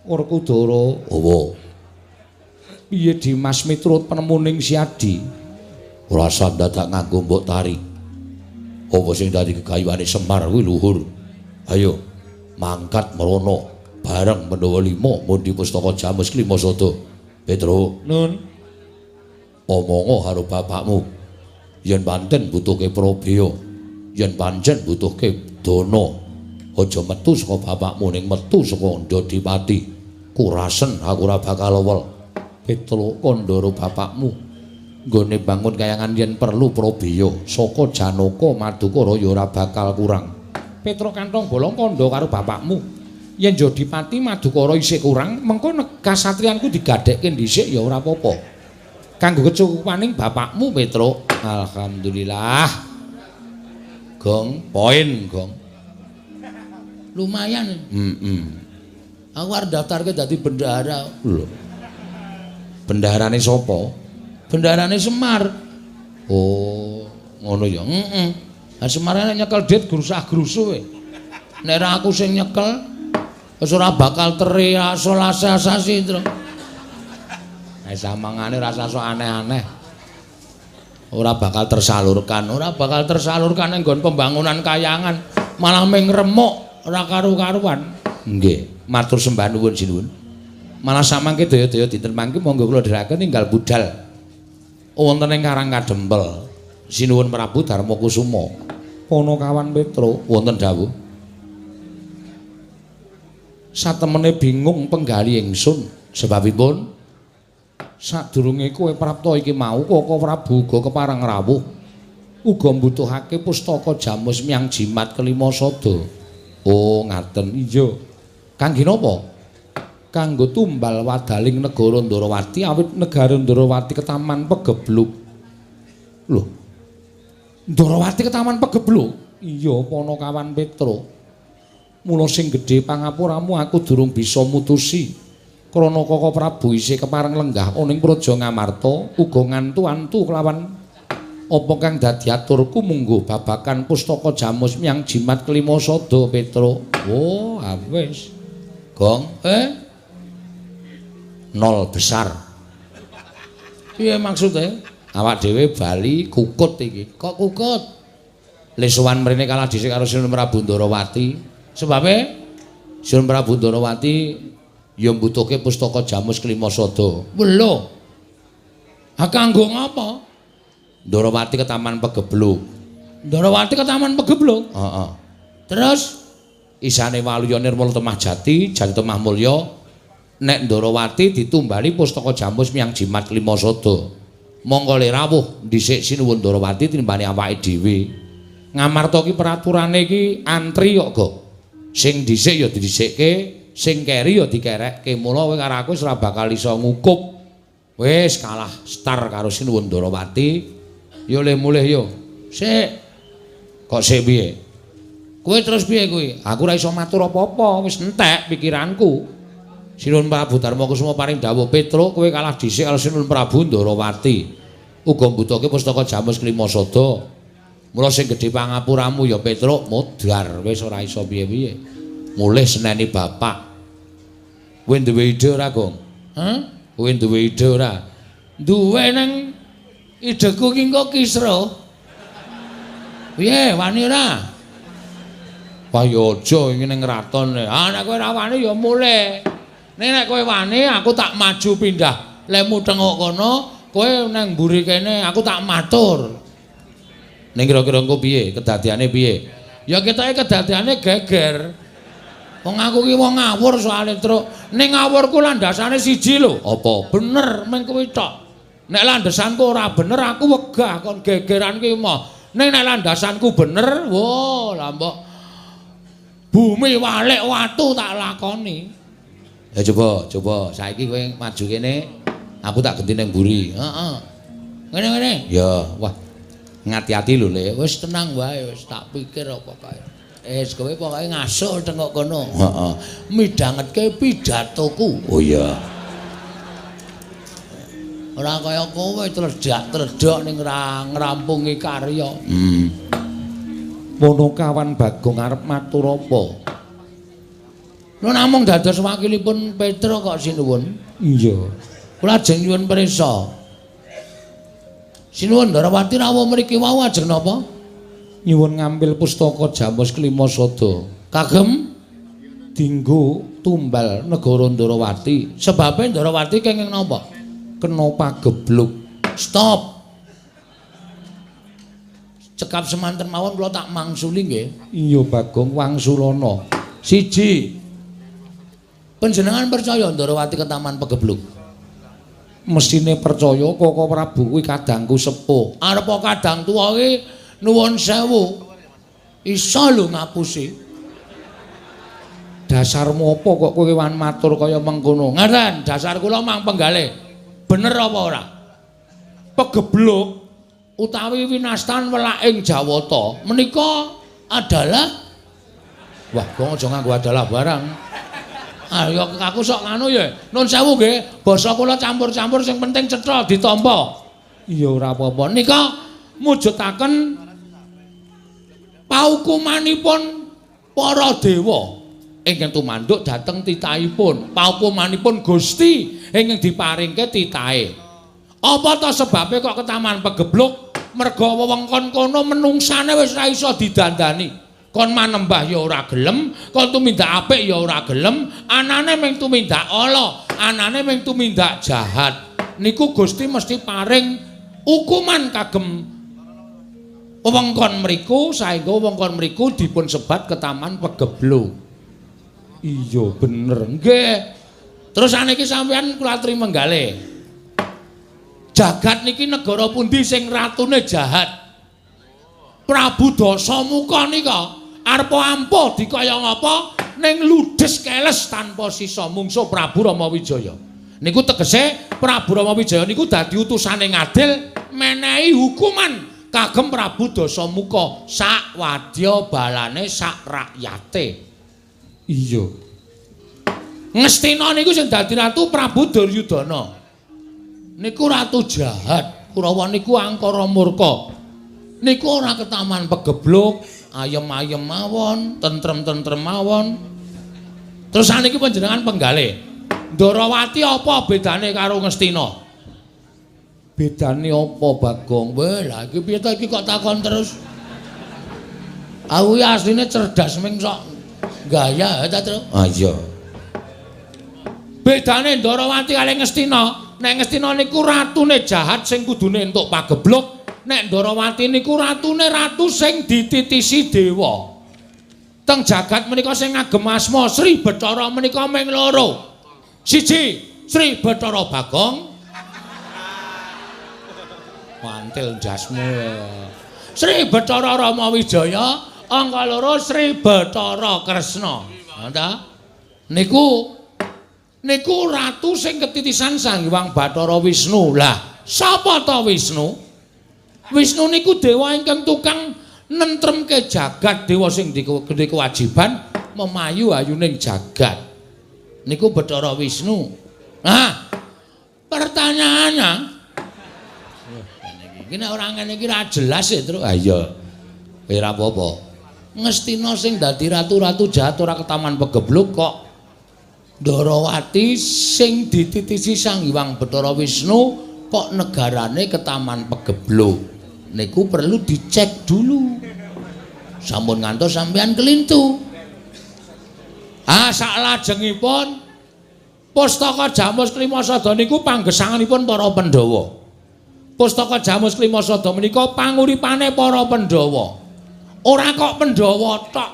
Werkudara, owo. Piye Dimas miturut penemuning si Adi? Ora usah dadak nganggo mbok tari. Apa sing dadi gegayuhane Semar kuwi luhur. Ayo mangkat merono bareng Pandhawa lima mundi pustaka jamus klima sada. Petro, nun. Omongo karo bapakmu. Yen pancen butuhke prabeya, yen pancen butuhke dana, aja metu saka bapakmu ning metu saka Ndodipati. Kurasen aku ora bakal lewel. Petro kandhara bapakmu nggone bangun kayangan yen perlu prabeya saka Janaka Madukara ya ora bakal kurang. Petro kantong bolong kandha karo bapakmu. Yen Jodipati Madukara isih kurang, mengko kasatriyanku digadhekke dhisik ya ora apa-apa. Kanggo kecukupaning bapakmu Petro. Alhamdulillah. Gong, poin gong. Lumayan. Heeh. Aku arep daftarke dadi bendahara. Lho. Bendaharane sapa? Bendaharane Semar. Oh, ngono ya. Heeh. Lah Semar nek nyekel dit grusah-grusuh kowe. Nek ora aku sing nyekel wis ora bakal terrealisasi, Tru. Nek samangane ora sok aneh-aneh. Ora bakal tersalurkan, ora bakal tersalurkan ning nggon pembangunan kayangan, malah ming remuk ora karu-karuan. Nggih, matur sembah nuwun sinuwun. Malah samangke daya-daya dinten mangke monggo kula dherekaken ninggal budal wonten ing Karang Kadempel. Sinuwun Prabu Darma Kusuma. Ponokawan Petro wonten dawuh. Satemene bingung penggali ingsun sebabipun sadurunge kowe prapta iki mau Koko Prabu uga kepareng rawuh uga mbutuhake pustaka jamus miyang jimat kelima sada. Oh ngaten. Iya. Kangge napa? Kanggo tumbal wadaling negara Ndarawati awit negara Ndarawati ketaman pegebluk. Lho. Ndarawati ketaman pegebluk. Iya, Panakawan Petruk. Mula sing gedhe pangapuramu aku durung bisa mutusi. Krana Kaka Prabu isih kepareng lenggah ana ing Praja Ngamarta, uga ngantu-antu kelawan apa kang dadi aturku mungguh babakan pustaka Jamus miyang jimat kelima sada Petruk. Oh, wis. Gong, nol besar. Piye maksude? Awak dhewe bali kukut iki. Kok kukut? Le sowan mrene kalah dhisik karo Sinuwun Prabu Ndarawati. Sebabe Sinuwun Prabu Ndarawati ya mbutuhke pustaka Jamus kelima sada. Lho. Ha kanggo ngapa? Ndarawati ketaman pegebluk. Ndarawati ketaman pegebluk? Heeh. Terus isane Waluya Nirmala Temah Jati, Jati Temah Mulya, nek Ndarawati ditumbali pustaka Jamus miyang jimat kelima sada. Mongko le rawuh dhisik Sinuwun Ndarawati tinimbane awake dhewe. Ngamarta ki peraturane iki antri kok, Gok. Sing dhisik ya didhisikke, sing keri ya dikerekke. Mula kowe karo aku wis ora bakal iso ngukup. Wis kalah star karo Sinuwun Ndarawati. Yo le mulih yo. Sik. Kok sik piye? Kowe terus piye kuwi? Aku ora iso matur apa-apa, wis entek pikiranku. Sinuwun Prabu Darma Kusuma paring dawuh, Petruk, kowe kalah dhisik karo Sinuwun Prabu Ndarawati. Uga mbutuhke pustaka Jamus kelima sada. Mula sing gedhe pangapuramu ya Petruk, modar wis ora iso piye-piye. Mulih seneni bapak. Kowe duwe ide ora, Gong? Hah? Kowe duwe ide ora? Duwe nang ideku ki engko kisruh. Piye, wani ora? Wah ya aja iki ning kraton. Ah nek kowe ora wani ya mulih. Ning nek kowe wani aku tak maju pindah. Lemu tengok kono, kowe nang mburi kene aku tak matur. Ning kira-kira engko piye? Kedadiane piye? Ya ketoke kedadiane geger. Wong aku ki wong ngawur soalé, Truk. Ning ngawurku landasane siji lho. Apa? Bener meng kuwi tok. Nek landasanku ora bener aku wegah kon gegeran ki moh. Ning nek landasanku bener, wo lah mbok bumi walik watu tak lakoni. Ya coba, coba saiki kowe maju kene, aku tak genti ning mburi. Heeh. Ngene-ngene. Ya, wah. Ngati-ati lho, Le. Wis tenang wae, wis tak pikir apa kae. Wis kowe pokoke ngasuh tengok kono. Heeh. Midhangetke pidatoku. Oh iya. Ora kaya kowe tledhak-tledhok ning ngrampungi karya. Panakawan Bagong arep matur apa? Lho namung dados wakilipun Petruk kok sinuwun. Iya. Kula ajeng nyuwun prisa. Sinuwun Ndarawati rawuh mriki wau ajeng napa? Nyuwun ngambil pustaka Jamus kelima sada. Kagem dinggo tumbal negara Ndarawati. Sebabe Ndarawati kenging napa? Kena pagebluk. Stop. Cekap semanten mawon kula tak mangsuli nggih. Iya Bagong wangsulana. Siji. Panjenengan percaya Ndarawati ketaman pegebluk? Mesine percaya Kaka Prabu kuwi kadangku sepuh. Arep kadang tuwa ki nuwun sewu. Iso lho ngapusi. Dasarmu apa kok kowe wan matur kaya mengkono? Ngaten, dasar kula mang penggalih. Bener apa ora? Pegebluk utawi winastan welaking Jawata menika adalah wah, kok aja nganggo adalah barang. Ayo aku sok nganu ya. Nun sewu nggih, basa kula campur-campur sing penting cetha ditampa. Iya ora apa-apa. Nika mujudaken paukumanipun para dewa ingkang tumanduk dhateng titahipun. Paukumanipun Gusti ingkang diparingke titahe. Apa ta sebabe kok ketaman pegebluk? Merga wewengkon kono menungsane wis ora iso didandani. Kon manembah ya ora gelem, kon tumindak apik ya ora gelem, anane mung tumindak ala, anane mung tumindak jahat. Niku Gusti mesti paring hukuman kagem wewengkon mriku saengga wewengkon mriku dipun sebat ketaman pegebluk. Iya bener. Nggih. Terus saniki sampeyan kula aturi menggalih. Jagat niki negara pundi sing ratune jahat? Prabu Dasamuka nika arep ampuh dikaya ngapa ning ludes keles tanpa sisa mungsuh Prabu Rama Wijaya. Niku tegese Prabu Rama Wijaya niku dadi utusane ngadil menehi hukuman kagem Prabu Dasamuka sak wadya balane sak rakyate. Iya. Ngastina niku sing dadi ratu Prabu Duryudana. Niku ratu jahat, Kurawa niku angkara murka. Niku ora ketaman pegebluk, ayem-ayem mawon, tentrem-tentrem mawon. Terus saniki panjenengan penggalih. Ndorowati apa bedane karo Ngastina? Bedane apa, Bagong? Weh, lha iki piye to iki kok takon terus? Aku iki asline cerdas ming sok gaya ta, Tru? Ah iya. Bedane Ndorowati kali Ngastina, nek Ngastina niku ratune jahat sing kudune entuk pagebluk, nek Ndorowati niku ratune ratu sing dititisi dewa. Teng jagat menika sing ngagem asma Sri Bathara menika ming loro. Siji, Sri Bathara Bagong. Mantil jasmu. Sri Bathara Rama Wijaya, angka loro Sri Bathara Kresna. Ha ta? Niku niku ratu sing ketitisan Sang Hyang Bathara Wisnu. Lah, sapa ta Wisnu? Wisnu niku dewa ingkang tukang nentremke jagat, dewa sing duwe kewajiban memayu ayuning jagat. Niku Bathara Wisnu. Nah, pertanyaannya, iki nek ora ngene iki ra jelas ya, Tru. Ha iya. Ora apa-apa. Ngastina sing dadi ratu-ratu jahat ora ketaman pegebluk kok Ndorowati sing dititisi Sang Hyang Bathara Wisnu kok negarane ketaman pegebluk. Niku perlu dicek dulu. Sampun ngantos sampean kelintu. Ah, saklajengipun Pustaka Jamus Klimasada niku panggesanganipun para Pandhawa. Pustaka Jamus Klimasada menika panguripane para Pandhawa. Ora kok Pandhawa tok.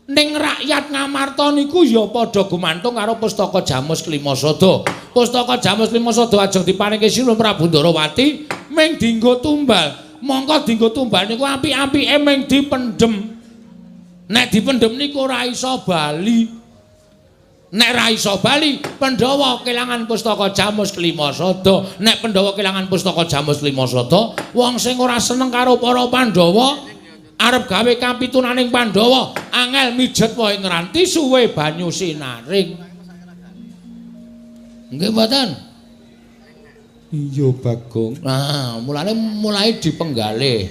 Ning rakyat Ngamarta niku ya padha gumantung karo Pustaka Jamus Klimasada. Pustaka Jamus Klimasada ajeng diparingke Sinuwun Prabu Ndorowati ming dienggo tumbal. Mongko dienggo tumbal niku apik-apike ming dipendhem. Nek dipendhem niku ora iso bali. Nek ra iso bali, Pandhawa kelangan Pustaka Jamus Klimasada. Nek Pandhawa kelangan Pustaka Jamus Klimasada, wong sing ora seneng karo para Pandhawa arep gawe kapitunaning Pandhawa, angel mijet wae ngranti suwe banyu sinaring. Nggih mboten? Iya, Bagong. Nah, mulane mulai dipenggalih.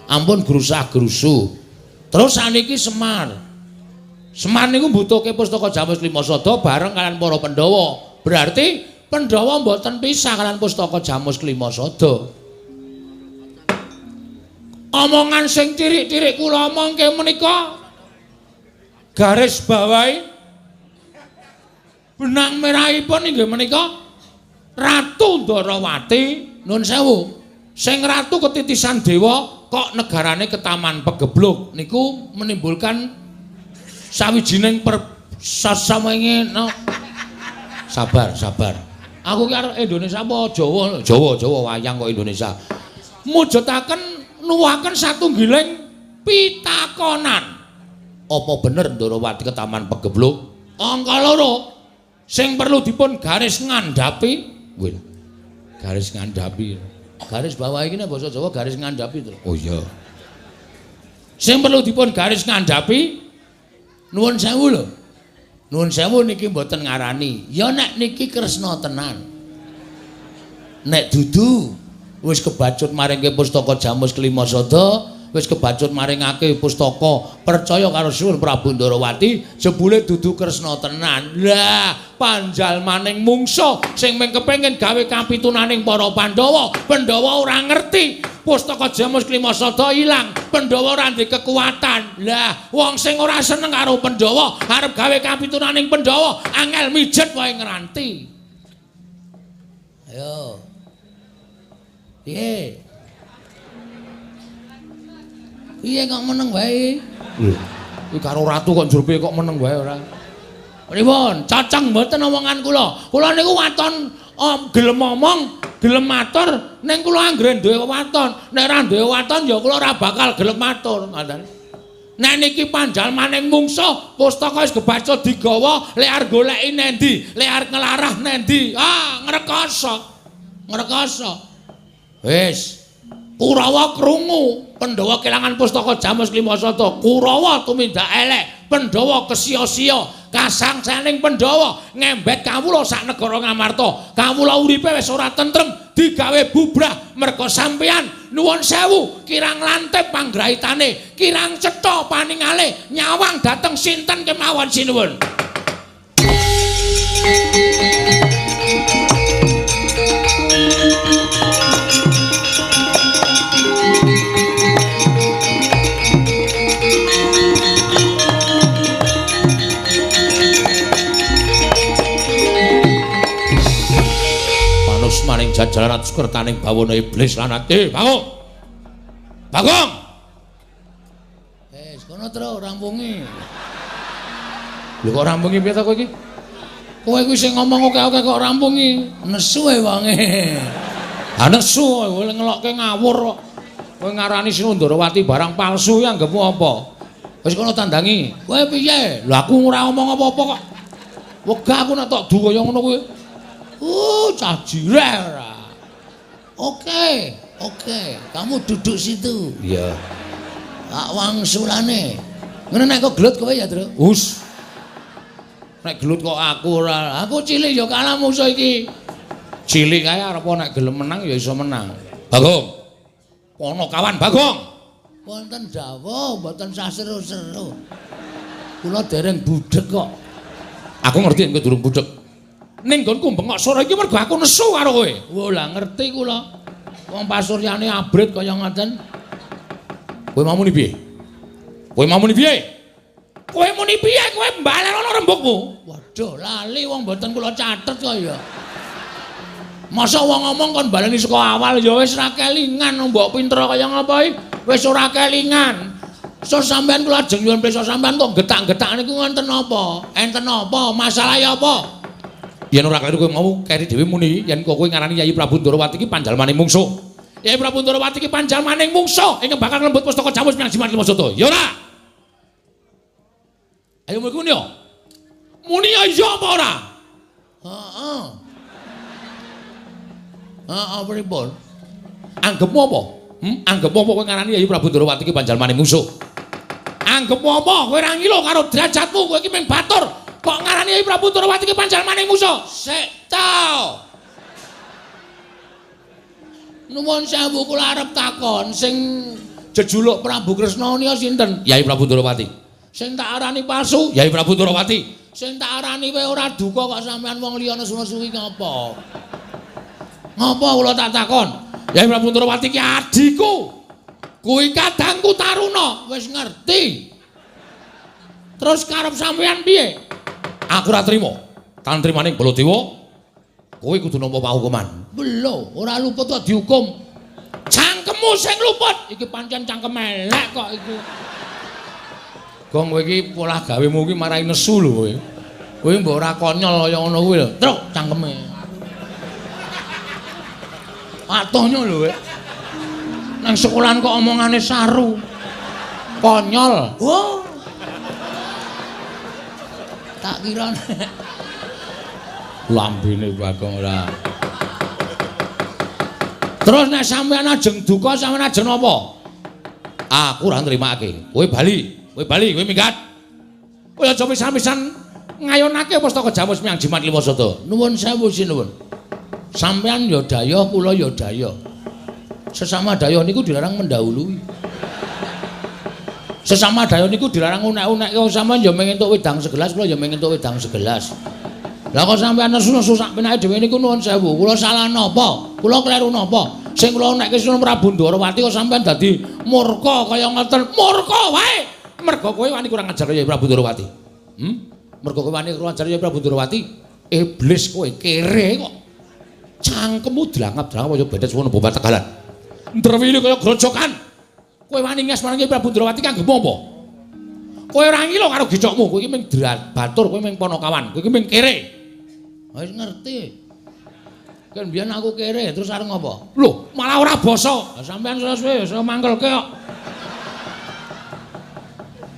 Ampun grusah-grusu. Terus saniki Semar. Semar niku mbutuhke Pustaka Jamus Klimasada bareng kalian para Pandhawa. Berarti Pandhawa mboten pisah kalian Pustaka Jamus Klimasada. Omongan sing cirik-cirik kula omongke menika garis bawahi benang merahipun inggih menika Ratu Ndorowati, nun sewu, sing ratu ketitisan dewa kok negarane ketaman pegebluk niku menimbulkan sawijining persasamenge no. Sabar, sabar. Aku ki arep Indonesia apa Jawa? Jawa, Jawa wayang kok Indonesia. Mujudaken nuwuhaken satunggiling pitakonan. Apa bener Ndorowati ketaman pegebluk? Angka loro sing perlu dipun garis ngandhapi, wih. Garis ngandhapi. Garis bawah iki nek basa Jawa garis ngandhapi to. Oh iya. Sing perlu dipun garis ngandhapi nuwun sewu lho. Nuwun sewu niki mboten ngarani. Ya nek niki Kresna tenan. Nek dudu wis kebacut maringke Pustaka Jamus Klimasada, wis kebacut maringake pustaka percaya karo Sinuwun Prabu Ndorowati, jebule dudu Kresna tenan. Lah, panjalmaning mungsuh sing mung kepengin gawe kapitunaning para Pandhawa, Pandhawa ora ngerti Pustaka Jamus Klimasada ilang, Pandhawa ora ndek kekuatan. Lah, wong sing ora seneng karo Pandhawa arep gawe kapitunaning Pandhawa, angel mijet wae ngranti. Ayo. Piye? Piye kok meneng wae? Lho, iki karo ratu kok njur piye kok meneng wae ora? Pripun? Cocok mboten omongan kula. Kula niku waton gelem omong, gelem matur, ning kula anggere duwe waton. Nek ora duwe waton ya kula ora bakal gelem matur, ngoten. Nek niki panjalmaning mungsuh, pustaka wis kebaca digawa, lek arep goleki nendi, lek arep nglarah nendi. Ah, ngrekoso. Ngrekoso. Wis. Kurawa krungu, Pandhawa kelangan pustaka Jamus Klimasada. Kurawa tumindak elek, Pandhawa kesia-sia, kasangsaning Pandhawa ngembet kawula sak negara Ngamarta. Kawula uripe wis ora tentrem, digawe bubrah merga sampeyan. Nuwun sewu, kirang lantip panggraitane, kirang cetha paningale, nyawang dateng sinten kemawon sinuwun. Maning jajaran kertaning bawana iblis lan ati. Bagong. Bagong. Wis kono tro rampungi. Lho kok rampungi piye ta kowe iki? Kowe kuwi sing ngomong oke-oke kok rampungi. Nesu e wonge. Ha nesu kowe ngelokke ngawur kok. Kowe ngarani Sinundharawati barang palsu ya anggepmu apa? Wis kono tandangi. Kowe piye? Lho aku ora ngomong apa-apa kok. Wegah aku nek tok du kaya ngono kuwi. Cah jireh ora. Oke, oke. Kamu duduk situ. Iya. Tak wangsulane. Ngene nek kok gelut kowe ya, Tru. Hus. Nek gelut kok aku ora. Aku cilik ya kalah musuh iki. Cilik kae arep nek gelem menang ya iso menang. Bagong. Pono kawan Bagong. Wonten dawuh mboten sah seru-seru. Kula dereng budheg kok. Aku ngerti yen kowe durung budheg. Ning nggonku bengok sore iki mergo aku nesu karo kowe. Wo lah ngerti kula. Wong pasuryane abrit kaya ngoten. Kowe mau muni piye? Kowe mau muni piye? Kowe muni piye? Kowe mbalenono rembugmu. Waduh, lali wong mboten kula catet kok ya. Masa wong ngomong kon baleni saka awal ya wis ra kelingan mbok pinter kaya ngapa iki? Wis ora kelingan. So sampean kula ajeng nyuwun pirsa sampean kok getak-getak niku wonten napa? Enten napa? Masalahe apa? Yen ora kleru kowe mau keri dhewe muni yen kowe ngarani Yayi Prabu Ndorowati iki panjalmaning mungsuh. Yayi Prabu Ndorowati iki panjalmaning mungsuh ingkang bakal nglembut pustaka Jamus Miang Jimat Limasada. Ya ora? Ayo muni yo. Muni ya apa ora? Heeh. Heeh pripun? Anggepmu apa? Anggepmu apa kowe ngarani Yayi Prabu Ndorowati iki panjalmaning mungsuh? Anggepmu apa? Kowe ora ngilo karo derajatmu, kowe iki mung batur. Kok ngarani Yayi Prabu Ndorowati iki panjalmaning mungsuh? Sik ta. Nuwun sewu kula arep takon sing jejuluk Prabu Kresna nika sinten? Yayi Prabu Ndorowati. Sing tak arani palsu? Yayi Prabu Ndorowati. Sing tak arani kowe ora duka kok sampean wong liya nesu-nesu iki ngapa? Ngapa kula tak takon? Yayi Prabu Ndorowati iki adhiku. Kuwi kadangku Taruna, wis ngerti. Terus karep sampean piye? Aku ora trima. Tantrimaning Baladewa, kowe kudu nampa pahukuman. Lho, ora luput kok dihukum. Cangkemmu sing luput. Iki pancen cangkem elek kok iki. Gong kowe iki polah gawemu iki marai nesu lho kowe. Kowe mbok ora konyol kaya ngono kuwi lho. Truk cangkeme. Atohnya lho kowe. Nang sekolahan kok omongane saru. Konyol. Oh. Tak kira lambene Bagong ora. Terus nek sampean ajeng duka sampean ajeng napa? Aku ora nrimake. Kowe bali, kowe bali, kowe minggat. Kowe aja pisan-pisan ngayonake pustaka Jamus Miang Jimat Limasada. Nuwun sewu sinuwun. Sampean ya dayah, kula ya dayah. Sesama dayah niku dilarang mendahului. Sesama dayah niku dilarang unek-unek. Kok sampean ya mung entuk wedang segelas, kula ya mung entuk wedang segelas. Lah kok sampean nesu-nesu sak penake dhewe niku nuwun sewu. Kula salah napa? Kula kleru napa? Sing kula unekke Sunan Prabu Ndorowati kok sampean dadi murka kaya ngoten. Murka wae. Mergo kowe wani kurang ajar ya Prabu Ndorowati. Mergo kowe wani kurang ajar ya Prabu Ndorowati. Iblis kowe kere kok. Cangkemmu drangap-drangap kaya bedet suwono bomba Tegalan. Ndrewili kaya grojokan. Kowe wani nges marang Prabu Ndorowati kanggo apa? Kowe ora ngilo karo gicokmu, kowe iki mung batur, kowe mung ponokawan, kowe iki mung kere. Wis ngerti. Kan biyen aku kere, terus arep ngopo? Lho, malah ora basa. Lah sampean suwe-suwe iso mangkelke kok.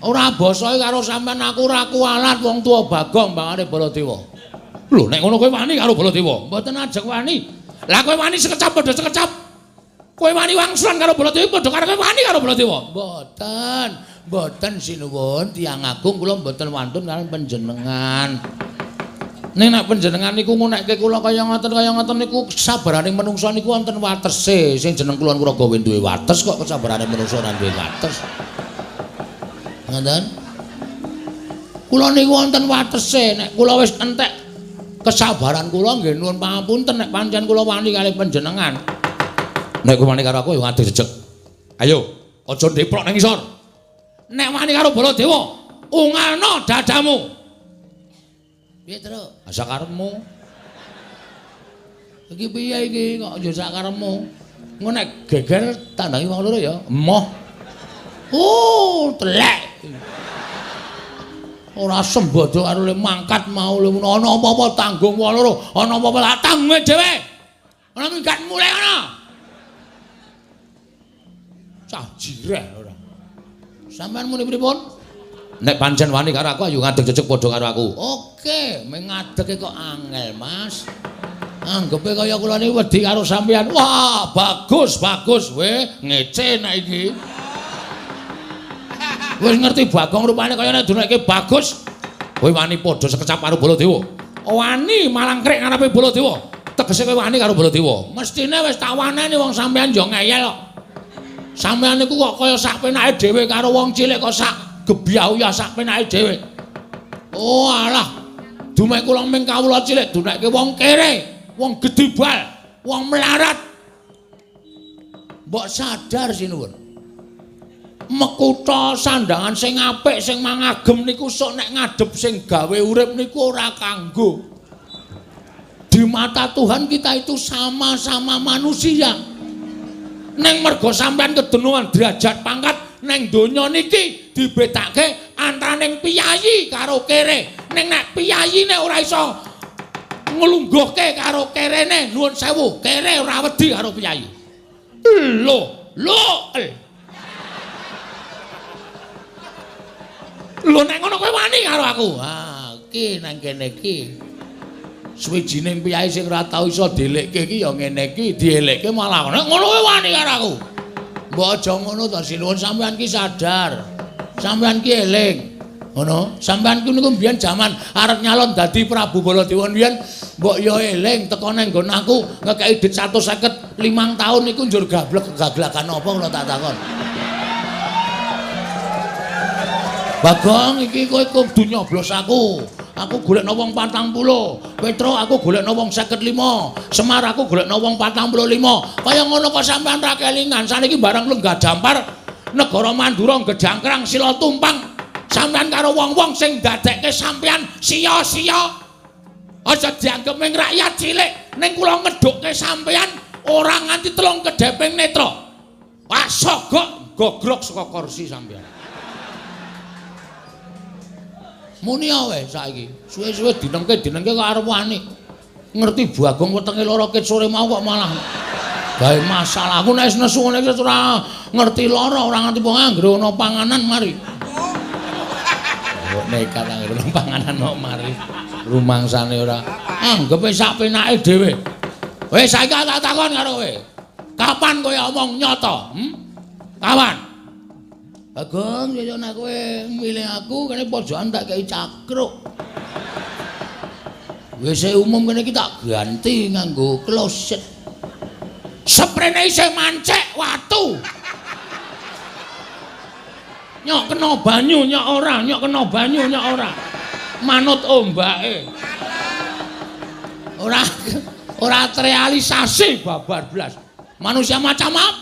Ora basae karo sampean aku ora kualat wong tuwa Bagong mbangane Baladewa. Lho nek ngono kowe wani karo Baladewa? Mboten ajeg wani. Lah kowe wani sekecap padha sekecap. Kowe wani wangsulan karo Baladewa padha karo kowe wani karo Baladewa. Mboten. Mboten sinuwun tiyang agung kula mboten wantun kaliyan panjenengan. Ning nek panjenengan niku ngunekke kula kaya ngoten niku kesabaraning menungsa niku wonten watese. Sing jeneng kula Kuraga duwe wates kok kesabarane menungsa ora duwe wates. Ngoten? Kula niku wonten watese. Nek kula wis entek kesabaran kula nggih nuwun pangapunten nek pancen kula wani kalih panjenengan. Nek kowe wani karo aku ya ngadeg jejeg. Ayo, aja ndeprok nang ngisor. Nek wani karo Baladewa, ungalno dadamu. Piye, Truk? Sakarepmu. Iki piye iki kok ya sakarepmu? Engko nek geger tandangi wong loro ya. Emoh. Oh, telek. Ora sembodo karo le mangkat mau le ana apa-apa tanggung wong loro, ana apa-apa tak tanggung dhewe. Ana minggat mulai ana. Cah jireh ora. Sampeyan muni pripun? Nek pancen wani karo aku ayo ngadeg jejeg padha karo aku. Oke, meng ngadege kok angel, Mas. Anggepe kaya kula niki wedi karo sampeyan. Wah, bagus, bagus we, ngece nek iki. Wis ngerti Bagong rupane kaya nek duneke bagus. Kowe wani padha sekecap karo Baladewa. Wani malangkrik ngarepe Baladewa. Tegese kowe wani karo Baladewa. Mestine wis tak waneni wong sampeyan yo ngeyel kok. Sampeyan niku kok kaya sak penake dhewe karo wong cilik kok sak gebyah sak penake dhewe. Oh alah, dumek kula ming kawula cilik dunekke wong kere, wong gedibal, wong melarat. Mbok sadar sinuwun. Mekutha sandangan sing apik sing mangagem niku sok nek ngadhep sing gawe urip niku ora kanggo. Di mata Tuhan kita itu sama-sama manusia. Neng mergo sampean kedenuan derajat pangkat neng donya niki dibedake antaraning piyayi karo kere. Ning nek piyayine ora iso nglungguhke karo kerene, nuwun sewu, kere ora wedi karo piyayi. Lho, lho. Lho nek ngono kowe wani karo aku. Ha, iki nang kene iki. Suwijining piyayi sing ora tau iso dielekke iki ya ngene iki, dielekke malah nek ngono kowe wani karo aku. Mbok aja ngono to sinuwun, sampean ki sadar. Sampean ki eling. Ngono, sampean ki niku mbiyen jaman arep nyalon dadi Prabu Baladewa mbiyen mbok ya eling teko nang nggon aku ngekeki dhit 155 taun niku njur gablek gaglakan apa kula tak takon. Bagong iki kowe kudu nyoblos aku. Aku golekno wong 40, Petro aku golekno wong 55, Semar aku golekno wong 45. Kaya ngono kok sampean ra kelingan. Saniki barang lenggah dampar negara Mandura gejangkrang sila tumpang. Sampean karo wong-wong sing ndadekke sampean sia-sia. Aja dianggep ming rakyat cilik, ning kula ngedhukke sampean ora nganti telung kedheping netra. Wah, sogok gogrok saka kursi sampean. Muni wae saiki. Suwe-suwe dinengke-dinengke kok arep wani. Ngerti Bagong wetenge lara ket sore mau kok malah gawe masalah. Aku nek wis nesu ngene iki ora ngerti lara, ora ngerti wong anggere ana panganan mari. Kok nekat anggere ana panganan kok mari. Rumangsane ora. Anggepe sak penake dhewe. Wis saiki tak takon karo kowe. Kapan kowe omong nyata? Kapan? Bagong, yo nek kowe milih aku kene pojokan tak kei cakruk. WC umum kene iki tak ganti nganggo kloset. Seprene isih mancek watu. Nyok kena banyu nyok ora, nyok kena banyu nyok ora. Manut ombake. Ora ora terrealisasi babar blas. Manusia macam apa?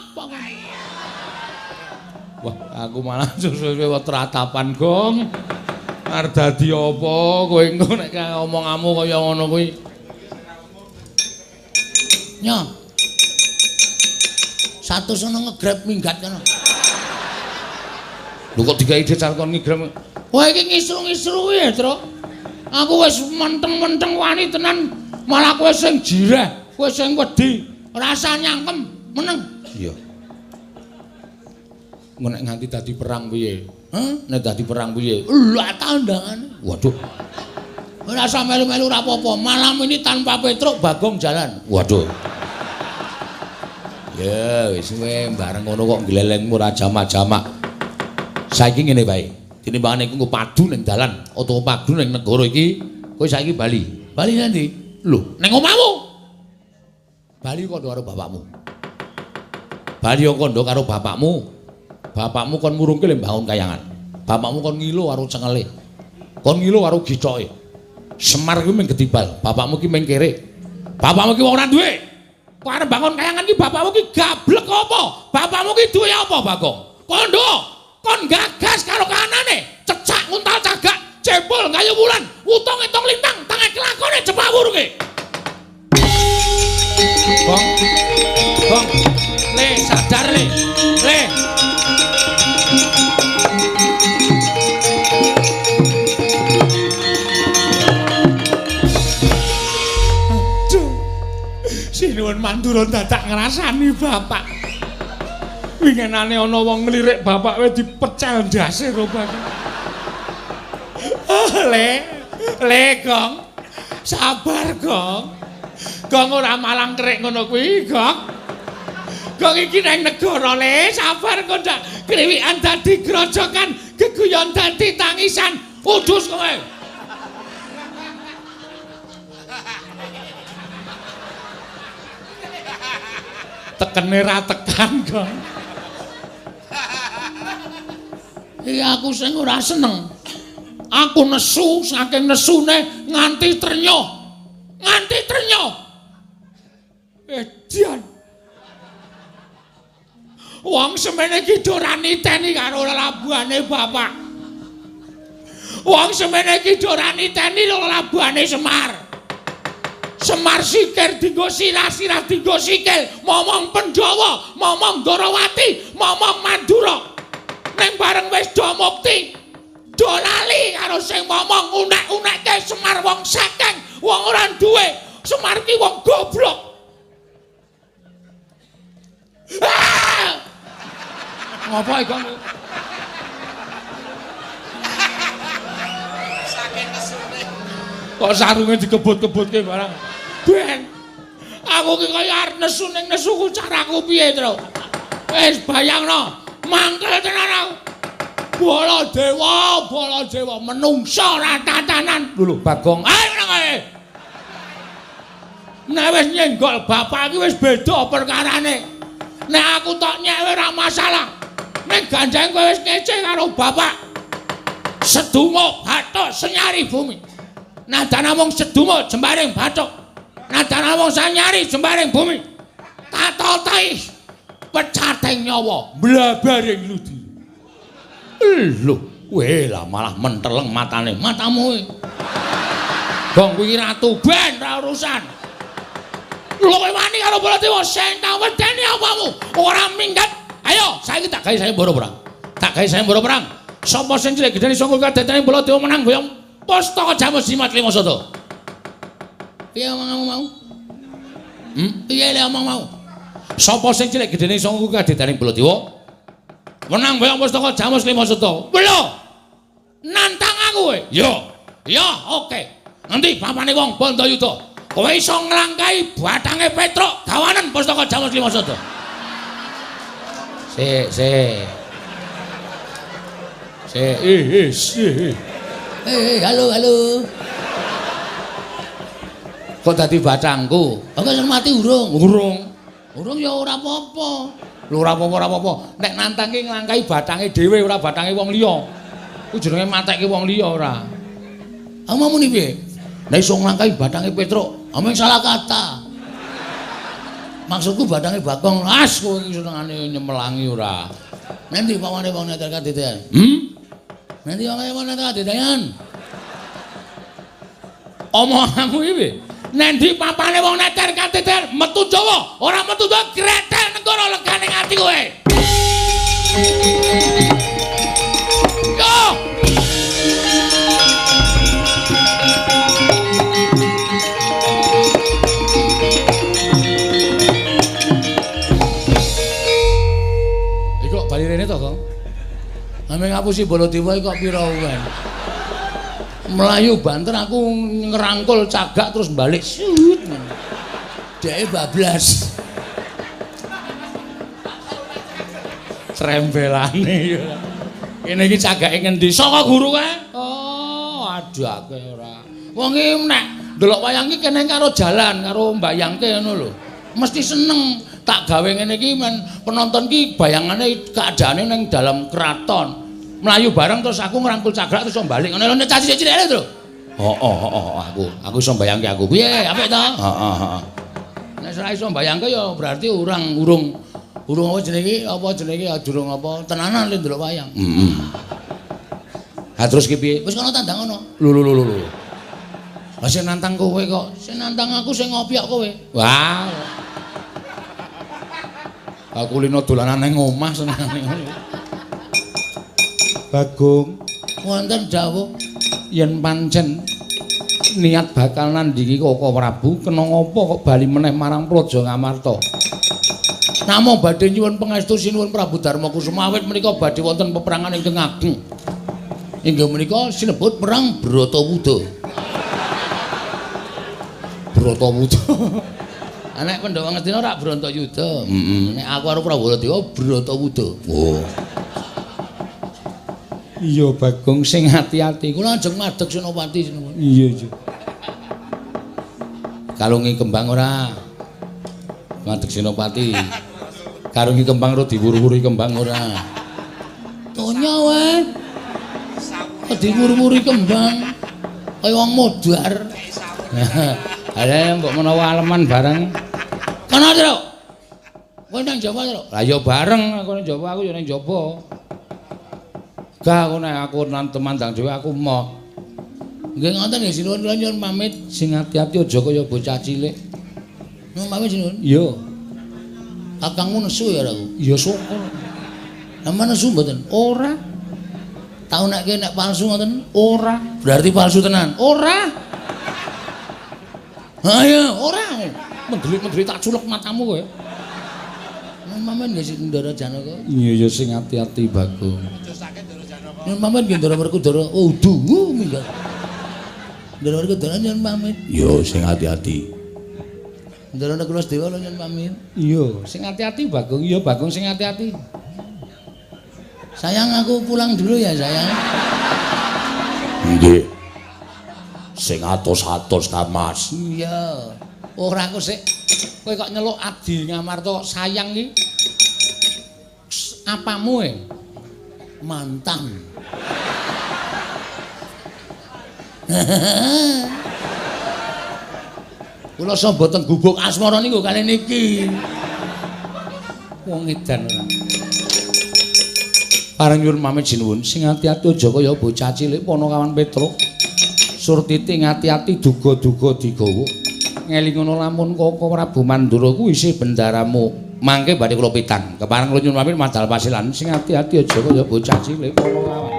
Wah, aku malah suwe-suwe ratapan, Gong. Arep dadi apa kowe engko nek omonganmu kaya ngono kuwi. Nyo. 100 ono ngegrab minggat kono. Lho kok digawe dhit kon ngegrab. Wah iki ngisru-ngisru ya, Truk. Aku wis menteng-menteng wani tenan, malah kowe sing jireh, kowe sing wedi, rasa nyangkem, meneng. Iya. Nek nganti dadi perang piye? Hah? Nek dadi perang piye? Lah tandangane. Waduh. Ora usah melu-melu ora apa-apa. Malam ini tanpa Petruk Bagong jalan. Waduh. Ya wis kowe bareng ngono kok glelengmu ora jamak-jamak. Saiki ngene wae. Tinimbangane iku nggo padu ning dalan utawa padu ning negara iki, kowe saiki bali. Bali nanti? Lho, ning omahmu. Bali kandha karo bapakmu. Bali kandha karo bapakmu. Bapakmu kon murungke le mbangun kayangan. Bapakmu kon ngilo karo cengele. Kon ngilo karo gicoke. Semar kuwi mung gedibal, bapakmu ki mung kere. Bapakmu ki wong ora duwe. Kok arep bangun kayangan ki bapakmu ki gablek apa? Bapakmu ki duwe apa, Bagong? Kandha, kon gagas karo kahanane, cecak nguntal cagak, jempol gayu wulan, utung etong lintang, tangan kelakone jepak wurunge. Bong. Bong. Le sadar le. Le. Aduh. Sinuwun Mandura dadak ngrasani bapak. Winginane ana wong nglirik bapak wis dipecel ndase karo bapak. Oh, le. Le, Gong. Sabar, Gong. Gong ora malang kerik ngono kuwi, Gong. Gong iki nang negara le, sabar kok ndak kriwikan dadi grojokan, geguyon dadi tangisan. Udus kowe. Tekene ra tekan, Gong. Iki aku sing ora seneng. Aku nesu saking nesune nganti trenyoh. Nganti trenyoh. Edian. Wong semene iki ora niteni karo lelabuhane bapak. Wong semene iki ora niteni lelabuhane Semar. Semar sikir dienggo sirah, sirah dienggo sikil, momong Pandhawa, momong Ndorowati, momong Mandura. Ning bareng wis do mukti, do lali karo sing momong unek-unekke Semar wong sekeng, wong ora duwe. Semar ki wong goblok. Ah! Ngapa iki kok? Saking nesune. Kok sarunge dikebut-kebutke barang. Ben. Aku ki kaya arep nesu ning nesuku caraku piye, Tru? Wis bayangno, mangkel tenan aku. Baladewa, Baladewa menungsa ora tatanan. Lho Bagong. Ayo nang kae. Nek wis nyenggol bapak iki wis beda perkarane. Nek aku tok nyek ora masalah. Nek ganjeng kowe wis ngece karo bapak. Sedumuk bathuk senyari bumi. Nadan namung sedumuk jembaring bathuk. Nadan namung sanyari jembaring bumi. Tatotai pecating nyawa mblabaring ludi. Lho, kowe lah malah menteleng matane. Matamu. Gong kuwi ratu ben ra urusan. Lho kowe wani karo Baladewa sing tak wedeni apamu? Ora minggat. Ayo, saiki tak gawe sayembara perang. Tak gawe sayembara perang. Sapa sing cilik gedene sangka kadetane Baladewa menang boyong pustaka Jamus Jimat Lima Sada. Piye omongmu mau? Piye le omong mau? Sapa sing cilik gedene sangka kadetane Baladewa menang boyong pustaka Jamus Lima Sada. Lho. Nantang aku kowe. Yo. Yo, oke. Nanti bapane wong Bandayuda. Kowe iso nglangkahi bathange Petruk gawanen pustaka Jamus Lima Sada. Sik, sik. Sik, sik. Halo, halo. Kok dadi bathangku? Aku sing mati urung. Urung. Urung ya ora apa-apa. Lho ora apa-apa, ora apa-apa. Nek nantang ki nglangkahi bathange dhewe ora bathange wong liya. Ku jenenge matekke wong liya ora. Aku mau muni piye? Nek iso nglangkahi bathange Petruk, ameng salah kata. Maksudku bathange Bagong. As kowe iki senengane nyemelangi ora. Nanti pawane wong neter kadedean. Nanti pawane wong neter kadedean. Omonganmu iki piye? Nanti papane wong neter kadedean metu Jawa, ora metu Jawa gretel negara legane ati kowe. Yo. Bali rene to, Kong? Ame Ngapusi Baladewa kok pira wae. Melayu banter aku ngerangkul cagak terus balik sut. Dheke bablas. Trembelane ya. Kene iki cagake ngendi? Saka guru kae. Oh, adake ora. Wong iki nek ndelok wayang iki kene karo jalan karo mbayangke ngono lho. Mesti seneng. Tak gawe ngene iki men penonton ki bayangane keadaane ning dalam keraton. Melayu bareng terus aku ngrangkul cagak terus balik ngono lho cah cilik-cilik lho. Heeh heeh aku iso mbayangke aku. Piye apik to? Heeh heeh. Nek ora iso mbayangke ya berarti urang urung urung apa jenenge iki durung apa tenanan le ndelok wayang. Heeh. Ha terus ki piye? Wis kono tandang ngono. Lho lho lho lho. Lah sing nantang kowe kok, sing nantang aku sing ngopi kok kowe. Wah. Aku lino dolanan ning omah senengane ngono. Bagong, wonten dawuh yen pancen niat bakal nandingi Koko Prabu, kena ngapa kok bali meneh marang Praja Ngamarta? Namung badhe nyuwun pangestu sinuwun Prabu Darma Kusuma awit menika badhe wonten peperangan ingkang ageng. Inggih menika sinebut perang Bratawuda. Bratawuda. Nek Pandhawa Ngastina rak Bratayuda. Heeh. Nek aku karo Prabu Baladewa Bratawuda. Oh. Iya Bagong sing ati-ati. Kula ajeng madeg Senopati sinuwun. Iya iya. Kalungi kembang ora? Madeg Senopati. Kalungi kembang ora diwur-wuri kembang ora? Tonya wae. Kok diwur-wuri kembang kaya wong modar. Ala mbok menawa aleman bareng. Kono Truk. Kowe nang Jawa, Truk? Lah ya bareng aku nang Jawa, aku ya nang Jawa. Gak aku nek aku nang temandang dhewe aku moh. Nggih ngoten nggih sinuwun kula nyuwun pamit. Sing ati-ati aja kaya bocah cilik. Nyuwun pamit sinuwun. Iya. Kakangmu nesu ya aku. Ya syukur. Lah nesu mboten? Ora. Tau nek nek palsu ngoten? Ora. Berarti palsu tenan? Ora. Ayo, ora. Mendelik-mendelik tak culek matamu kowe. Nyuwun pamit nggih sing Ndara Janaka. Iya ya sing ati-ati Bagong. Aja sakit Ndara Janaka. Nyuwun pamit nggih Ndara Werkudara. Oh, duh minggat. Ndara Werkudara nyuwun pamit. Iya sing ati-ati. Ndara Nakula Dewa nyuwun pamit. Iya, sing ati-ati Bagong. Iya Bagong sing ati-ati. Sayang aku pulang dulu ya sayang. Nggih. Sing atos-atos ta Mas. Iya. Ora aku sik kowe kok nyeluk Adi Ngamarta sayang iki. Apamu e? Mantan. Kula samba teng gubuk asmara niku kali niki. Wong edan ora. Pareng nyuwun pamit sinuwun sing ati-ati aja kaya bocah cilik Panakawan Petruk. Surtiti ngati-ati duga-duga digawa. Ngelingono lamun Koko Prabu Mandura kuwi isih bendaramu. Mangke badhe kula pitang. Kepareng kula nyuwun pamit madal pasilan sing ati-ati aja kaya bocah cilik Panakawan.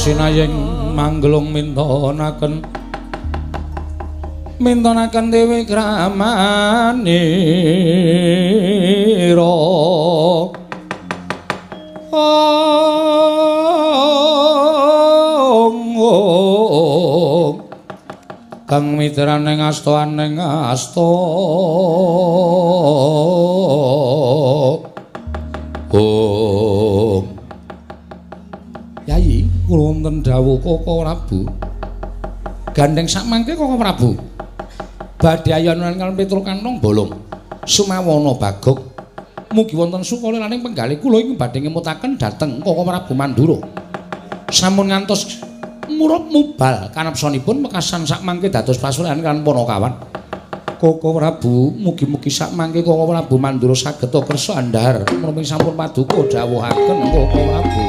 Sinayeng manggelung mintonaken mintonaken dewi kramanira ong ong Kang mitraning asta aning asta. Om. Yayi, kula wonten dawuh Koko Prabu. Gandeng sakmangke Koko Prabu. Badhe ayonan kaliyan Petruk Kantong Bolong. Sumawana Bagog. Mugi wonten sukalelaning penggalih kula ing badhe ngemutaken dhateng Koko Prabu Mandura. Sampun ngantos murup mubal kanepsanipun wekasan sakmangke dados pasuryan kaliyan Panakawan. Koko Prabu, mugi-mugi sakmangke Koko Prabu Mandura saged kersa andhar menapa sampun paduka dawuhaken Koko Prabu.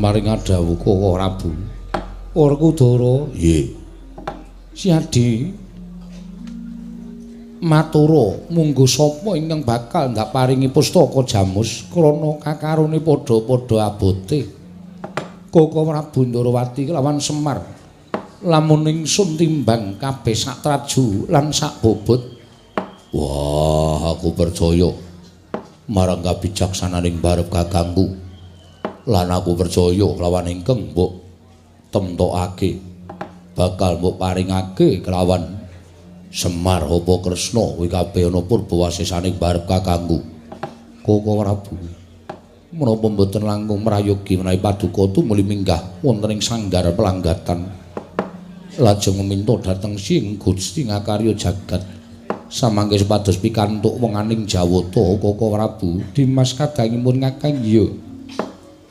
Maring dawuh Koko Prabu. Werkudara, nggih. Siadi matura munggo sapa ingkang bakal ndak paringi pustaka jamus krana kakarone padha-padha abote. Koko Prabu Ndarawati kelawan Semar. Lamun ingsun timbang kabeh sak traju lan sak bobot. Wah, aku percaya marang kabijaksananing barep kakangku. Lan aku percaya kelawan ingkang mbok temtokake bakal mbok paringake kelawan Semar apa Kresna kuwi kabeh ana purba wasesaning barep kakangku. Koko Prabu, menapa mboten langkung mrayogi menawi paduka tumuli minggah wonten ing sanggar pelanggatan lajeng meminta dhateng Sing Gusti ngakarya jagat samangke supados pikantuk wenganing Jawata. Koko Prabu, Dimas kadangipun kakang iya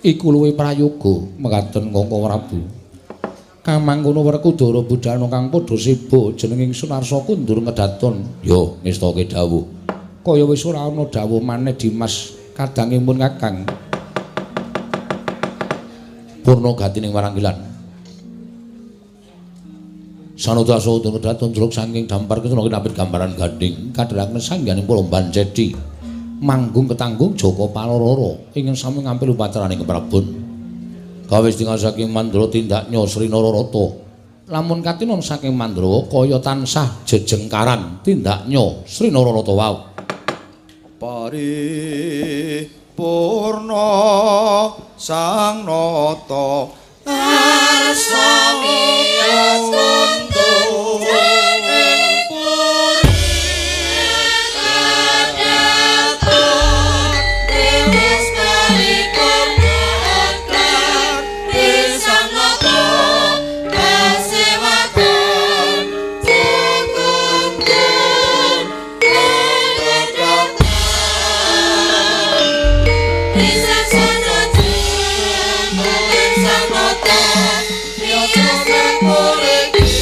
iku luwih prayoga mekaten Koko Prabu. Kamangkono Werkudara budhana kang padha seba jeneng ingsun arsa kundur ngedaton. Yo ngestake dawuh. Kaya wis ora ana dawuh maneh Dimas kadangipun kakang. Purna gatining waranggilan. Sanudasa ngedaton jlok saking dampar kesana kinapit gambaran gandhing kadheraken sangganing Palomban Cedi. Manggung ketanggung Jaka Palororo ingkang sami ngampil upacaraning keprabon. Kawis tinggal saking Mandra tindaknya Sri Nararata. Lamun katinon saking Mandra kaya tansah jejengkaran tindaknya Sri Nararata wau. Paripurna sang nata arsa Yes,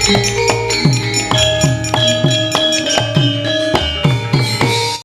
Thank you.